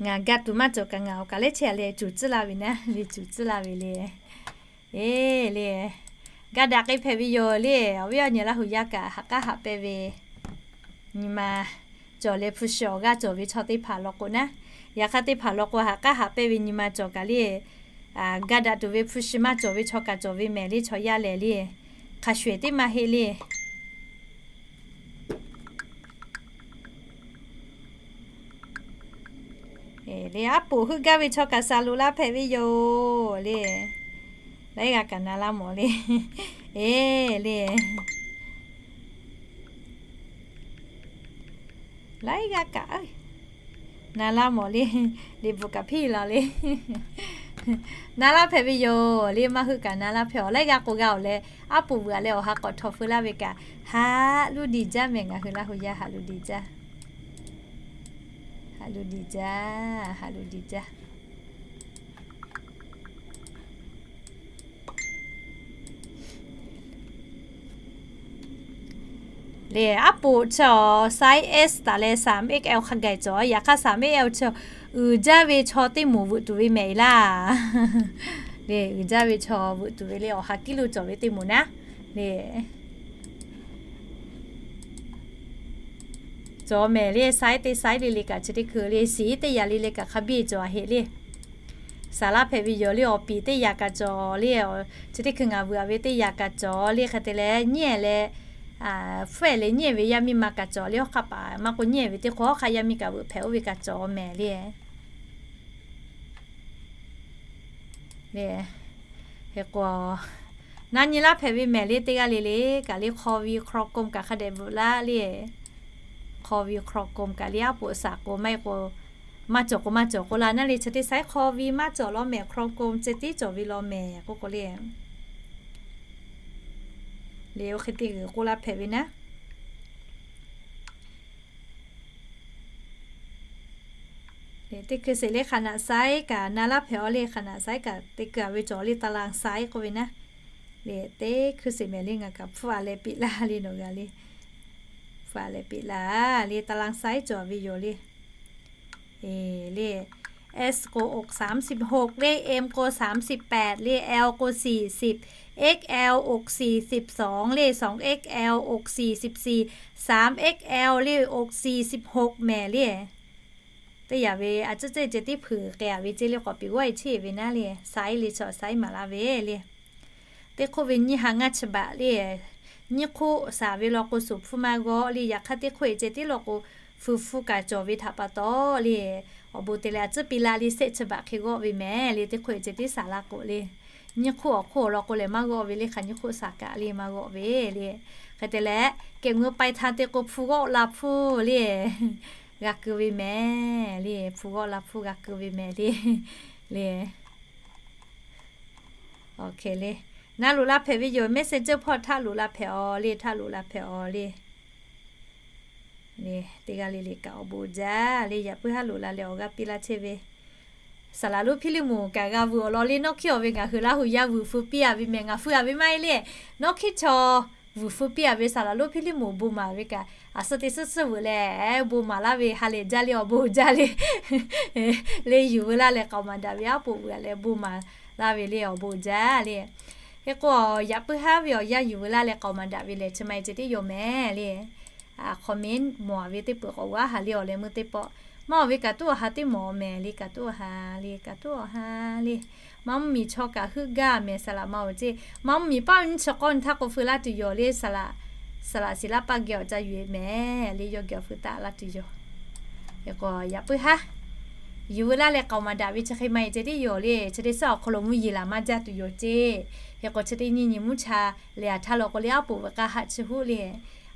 Ngaˬ ga tuˬ maˇ cawˬ kaꞈ ngaˬ awˬ kaˬ lehˉ chehˇ a leh cuˬ tcuhˉ la ve naˉ le, cuˬ tcuhˉ la ve le. Eˬ le, ga daꞈ k'ai hpehꞈ ve yoˬ le. Awˬ viˉ awˬ nyi Laˇ huˍ yaˇ kaꞈ ha k'aˉ haꞈ pehnˇ ve nyi ma cawˬ leh hpu shi awˬ g'aˇ cawˬ ve chaw teˇ hpaˍ law k'o naˉ, yaꞈ hk'aˇ teˇ hpaˍ law k'o ha k'aˉ haꞈ pehnˇ ve nyi ma cawˬ kaꞈ le, ga daꞈ tuˬ ve hpu shi maˇ cawˬ ve chaw kaꞈ cawˬ ve mehˍ le, chaw yaˇ lehˬ le. Hk'a shuˍ ehˍ teˇ maˇ heˆ le. Le aˉ poꞈ heuˆ gaˇ ve chaw kaꞈ saˍ loꞈ la hpehꞈ ve yoˬ le. Laiˉ g'aˇ kaꞈ na laˇ mawˬ le. Eˬ le, laiˉ g'aˇ kaꞈ na laˇ mawˬ le. Liꞈ bvuhꞈ kaꞈ hpiˇ la le. Na laˇ hpehꞈ ve yoˬ le, maˇ heuˆ kaꞈ na laˇ hpehꞈ awˬ. Laiˉ g'aˇ k'o g'a awˬ leh, aˉ poꞈ bvuhꞈ a leh awˬ ha k'awꞈ htaw feu laˇ ve kaꞈ, ha luˇ diˍ jaˇ mehˍ, ngaˬ hui Laˇ huˍ yaˇ ha luˇ diˍ jaˇ. Ha luˇ diˍ jaˇ, ha luˇ diˍ jaˇ. Le aˉ poꞈ chaw size S taˍ leh สาม XL hk'a gaˬ cawˬ. Yaꞈ hk'aˇ สาม XL chaw uiˍ jaˇ ve chaw teˇ moˍ veuꞈ tuˬ ve mehˍ laˇ. Le uiˍ jaˇ ve chaw veuꞈ tuˬ ve le, awˬ ha kiˇ lo cawˬ ve teˇ moˍ naˉ le cawˬ mehˍ le. Size teˇ size le le kaꞈ chi teˇ hkui le, siˍ teˇ yaꞈ le le kaꞈ hk'a biˇ cawˬ a heˆ le. Saˍ laˇ hpehꞈ ve yoˬ le, awˬ piˍ teˇ yaꞈ kaꞈ cawˬ le. Chi teˇ hkui ngaˬ veuꞈ a ve teˇ yaꞈ kaꞈ cawˬ le. Hk'e te leh nyiˇ ehˍ leh, hpfuhˇ ehˍ leh nyiˇ ehˍ ve yaˇ miˇ ma kaꞈ cawˬ le. Hawˉ hk'aˆ paˍ maˇ k'o nyiˇ ehˍ ve teˇ hk'awꞈ hawˉ hk'aˆ yaˇ miˇ kaꞈ veuꞈ hpehꞈ oˇ ve kaꞈ cawˬ mehˍ le. Le, hk'e k'o, na nyi laˇ hpehꞈ ve mehˍ le, teˇ g'aˇ le le kaꞈ le hk'aw ve hk'aw kom kaꞈ hk'a dehꞈ veuꞈ laˇ le. Hk'aw ve hk'aw kom kaꞈ le aˉ poꞈ saˍ k'o maˇ heˆ k'o, maˇ cawˬ k'o maˇ cawˬ k'oˆ la naˉ le. Chi teˇ size hk'aw ve maˇ cawˬ law mehˍ, hk'aw kom ceh tiˉ cawˬ ve law mehˍ k'oˆ k'o le. Le oˇ hk'e te g'uiˬ k'oˆ laˇ hpehꞈ ve naˉ. Teˇ hkui sheˍ le hk'aˬ naꞈ size kaꞈ na laˇ hpehꞈ awˬ le, hhk'aˬ naꞈ size kaꞈ te keu a ve cawˬ le ตาราง size k'oˆ ve naˉ. Le teˇ hkui sheˍ mehˍ le ngaˬ kaꞈ hpfuhˇ a leh piˇ laˇ le nawˬ g'a le. Hpfuhˇ a leh piˇ laˇ le ตาราง size cawˬ ve yoˬ le. Le S k'o อก สามสิบหก le, M k'o สามสิบแปด le, L k'o สี่สิบ, XL อก สี่สิบสอง le, สอง XL อก สี่สิบสี่, สาม XL le อก สี่สิบหก mehˍ le. Teˇ yaꞈ ve a ciˉ ceˇ ceh tiˉ hpeuꞈ k'ai a ve ceˇ le k'awꞈ piˍ g'awˇ e cheˇ ve naˉ le, size le chaw size maˍ laˇ ve le. Teˇ hk'oˆ ve nyiˇ ha ngaˇ chi baꞈ le. Nyiˇ hk'oˆ saˍ ve law k'o suˍ hpfuhˇ maˇ g'awˆ le. Yaꞈ hk'aˇ teˇ hk'oˆ e ceh tiˉ law k'o, hpu hpfuhˇ kaꞈ cawˬ ve htaꞈ pa taw le, awˬ bon te leh a ciˉ piˇ laˇ le, sehˆ chi baꞈ hk'e g'awˆ ve mehˍ le. Teˇ hk'oˆ e ceh tiˉ saˍ laˇ k'o le, nyiˇ hk'oˆ awˬ hk'oˆ awˬ lawn k'o lehˬ maˇ g'awˆ ve le, hk'aˬ nyiˇ hk'oˆ saˍ kaꞈ le maˇ g'awˆ ve le. Hk'e te leh, kehˬ ngeu pai htan te k'o hpu g'awˆ la hpfuhˇ le, g'a keu ve mehˍ le. Hpu g'awˆ la hpfuhˇ g'a keu ve mehˍ le. Le, le, na loꞈ la hpehꞈ ve yoˬ. Messenger hpawˇ htaˆ loꞈ la hpehꞈ awˬ le, htaˆ loꞈ la hpehꞈ awˬ le. Le, teˇ g'aˇ le le kaꞈ awˬ bon jaˇ le, yaꞈ puiˉ haˉ loꞈ la leh awˬ g'aˇ piˇ laˇ chehˇ ve. Saˍ laˍ lonˉ Hpiˇliˇmonˍ kaꞈ g'a vuiˬ awˬ lawn le, nawˇ hkiˇ awˬ ve ngaˬ hui Laˇ huˍ yaˇ vuiˬ hpu piˇ a ve mehˍ, ngaˬ hui a ve maˇ heˆ le. Nawˇ hkiˇ chaw vuiˬ hpu piˇ a ve saˍ laˍ lonˉ Hpiˇliˇmonˍ bon maˍ ve kaꞈ, a suh te suhˉ suhˉ vuiˬ leh bon maˍ laˇ ve ha lehˬ jaˇ le, awˬ bon jaˇ le. Le yuˬ veu laˇ leh k'aoˍ maˍ daꞈ ve aˉ poꞈ vuiˬ a leh bon maˍ laˇ ve le, awˬ bon jaˇ le. Hk'e k'o, yaꞈ puiˉ haˉ ve awˬ yanˇ yuˬ veu laˇ leh k'aoˍ maˍ daꞈ ve lehˬ chi ma e ceh tiˉ yoˬ mehˍ le. comment mawˬ ve teˇ peuˬ k'awꞈ g'a haꞈ le awˬ leh meuˇ teˇ pawˆ. Maˇ oˬ ve kaꞈ tuˉ awˬ ha teˇ mawˬ mehˍ le, kaꞈ tuˉ awˬ ha le, kaꞈ tuˉ awˬ ha le. Maˇ mvuhˇ miˬ chaw kaꞈ heuˆ gaˇ mehˍ saˍ laꞈ ma oˬ ceˇ. Maˇ mvuhˇ miˬ paˆ nyiˇ chi k'awˇ nyi htaˇ k'o feu laˇ tuˬ yoˬ le saˍ laꞈ, saˍ laꞈ shiˍ laˇ paˆ geh awˬ ca yuˬ e mehˍ le, yawˇ geh awˬ feu taˆ laˇ tuˬ yoˬ. Hk'e k'o yaꞈ puiˉ haˉ yuˬ veu laˇ leh k'aoˍ maˍ daꞈ ve chi hk'e maˇ heˆ ceh tiˉ yoˬ le. Chi teˇ suhˉ awˬ hk'aw lo mvuhˇ yeˬ laˬ maˇ jaˇ tuˬ yoˬ ceˇ. Hk'e k'o chi teˇ nyi nyi mvuhˇ cha lehˬ a htaˇ lo k'o le aˉ poꞈ veuꞈ k'aˇ haˆ chi huˉ le.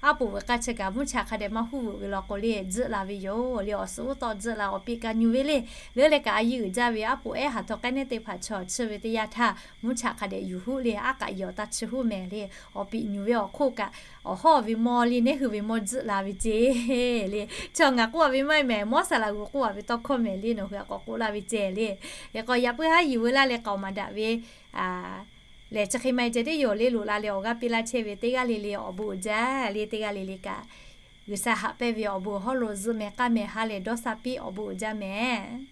Aˉ poꞈ veuꞈ k'aˇ chi kaꞈ mvuhˇ cha hk'a dehꞈ maˇ huˉ veuꞈ ve law k'o le tzuhˆ la ve yoˬ le. Awˬ suhˍ uˉ tawˆ tzuhˆ la awˬ piˇ kaꞈ nyu ve le. Leuˉ leh kaꞈ a yiˇ uiˍ jaˇ ve aˉ poꞈ ehˉ haˍ htawˇ k'ehˉ nehˉ teˇ hpaˍ chaw chi ve teˇ yanˇ htaˇ mvuhˇ cha hk'a dehꞈ yuˬ huˉ le. Aˉ k'aꞈ yehˬ awˬ taˇ chi huˉ mehˍ le. Awˬ piˇ nyu ve awˬ hk'oˆ kaꞈ awˬ hawˉ ve mawˇ le, nehˉ hui ve mawˇ tzuhˆ la ve ceˇ le. Chaw ngaˬ k'oˆ a ve maˇ heˆ mehˍ, mawˇ saˍ laꞈ g'uˬ k'oˆ a ve tawˇ hkawˇ mehˍ le, nawˬ hui a k'awꞈ k'oˆ laˇ ve ceˇ le. Hk'e k'o yaꞈ puiˉ haˉ yuˬ veu laˇ leh k'aoˍ maˍ daꞈ ve lehˬ chi hk'e maˇ heˆ ceh tiˉ yoˬ le. Loꞈ la leh awˬ g'aˇ piˇ laˇ chehˇ ve teˇ g'aˇ le le awˬ bon uiˍ jaˇ le, teˇ g'aˇ le le kaꞈ G'uiˬsha haꞈ pehnˇ ve awˬ bon hawˉ lo zuhꞈ mehˍ k'aˇ mehˍ ha lehˬ dawˇ sha piˇ awˬ bon uiˍ jaˇ mehˍ.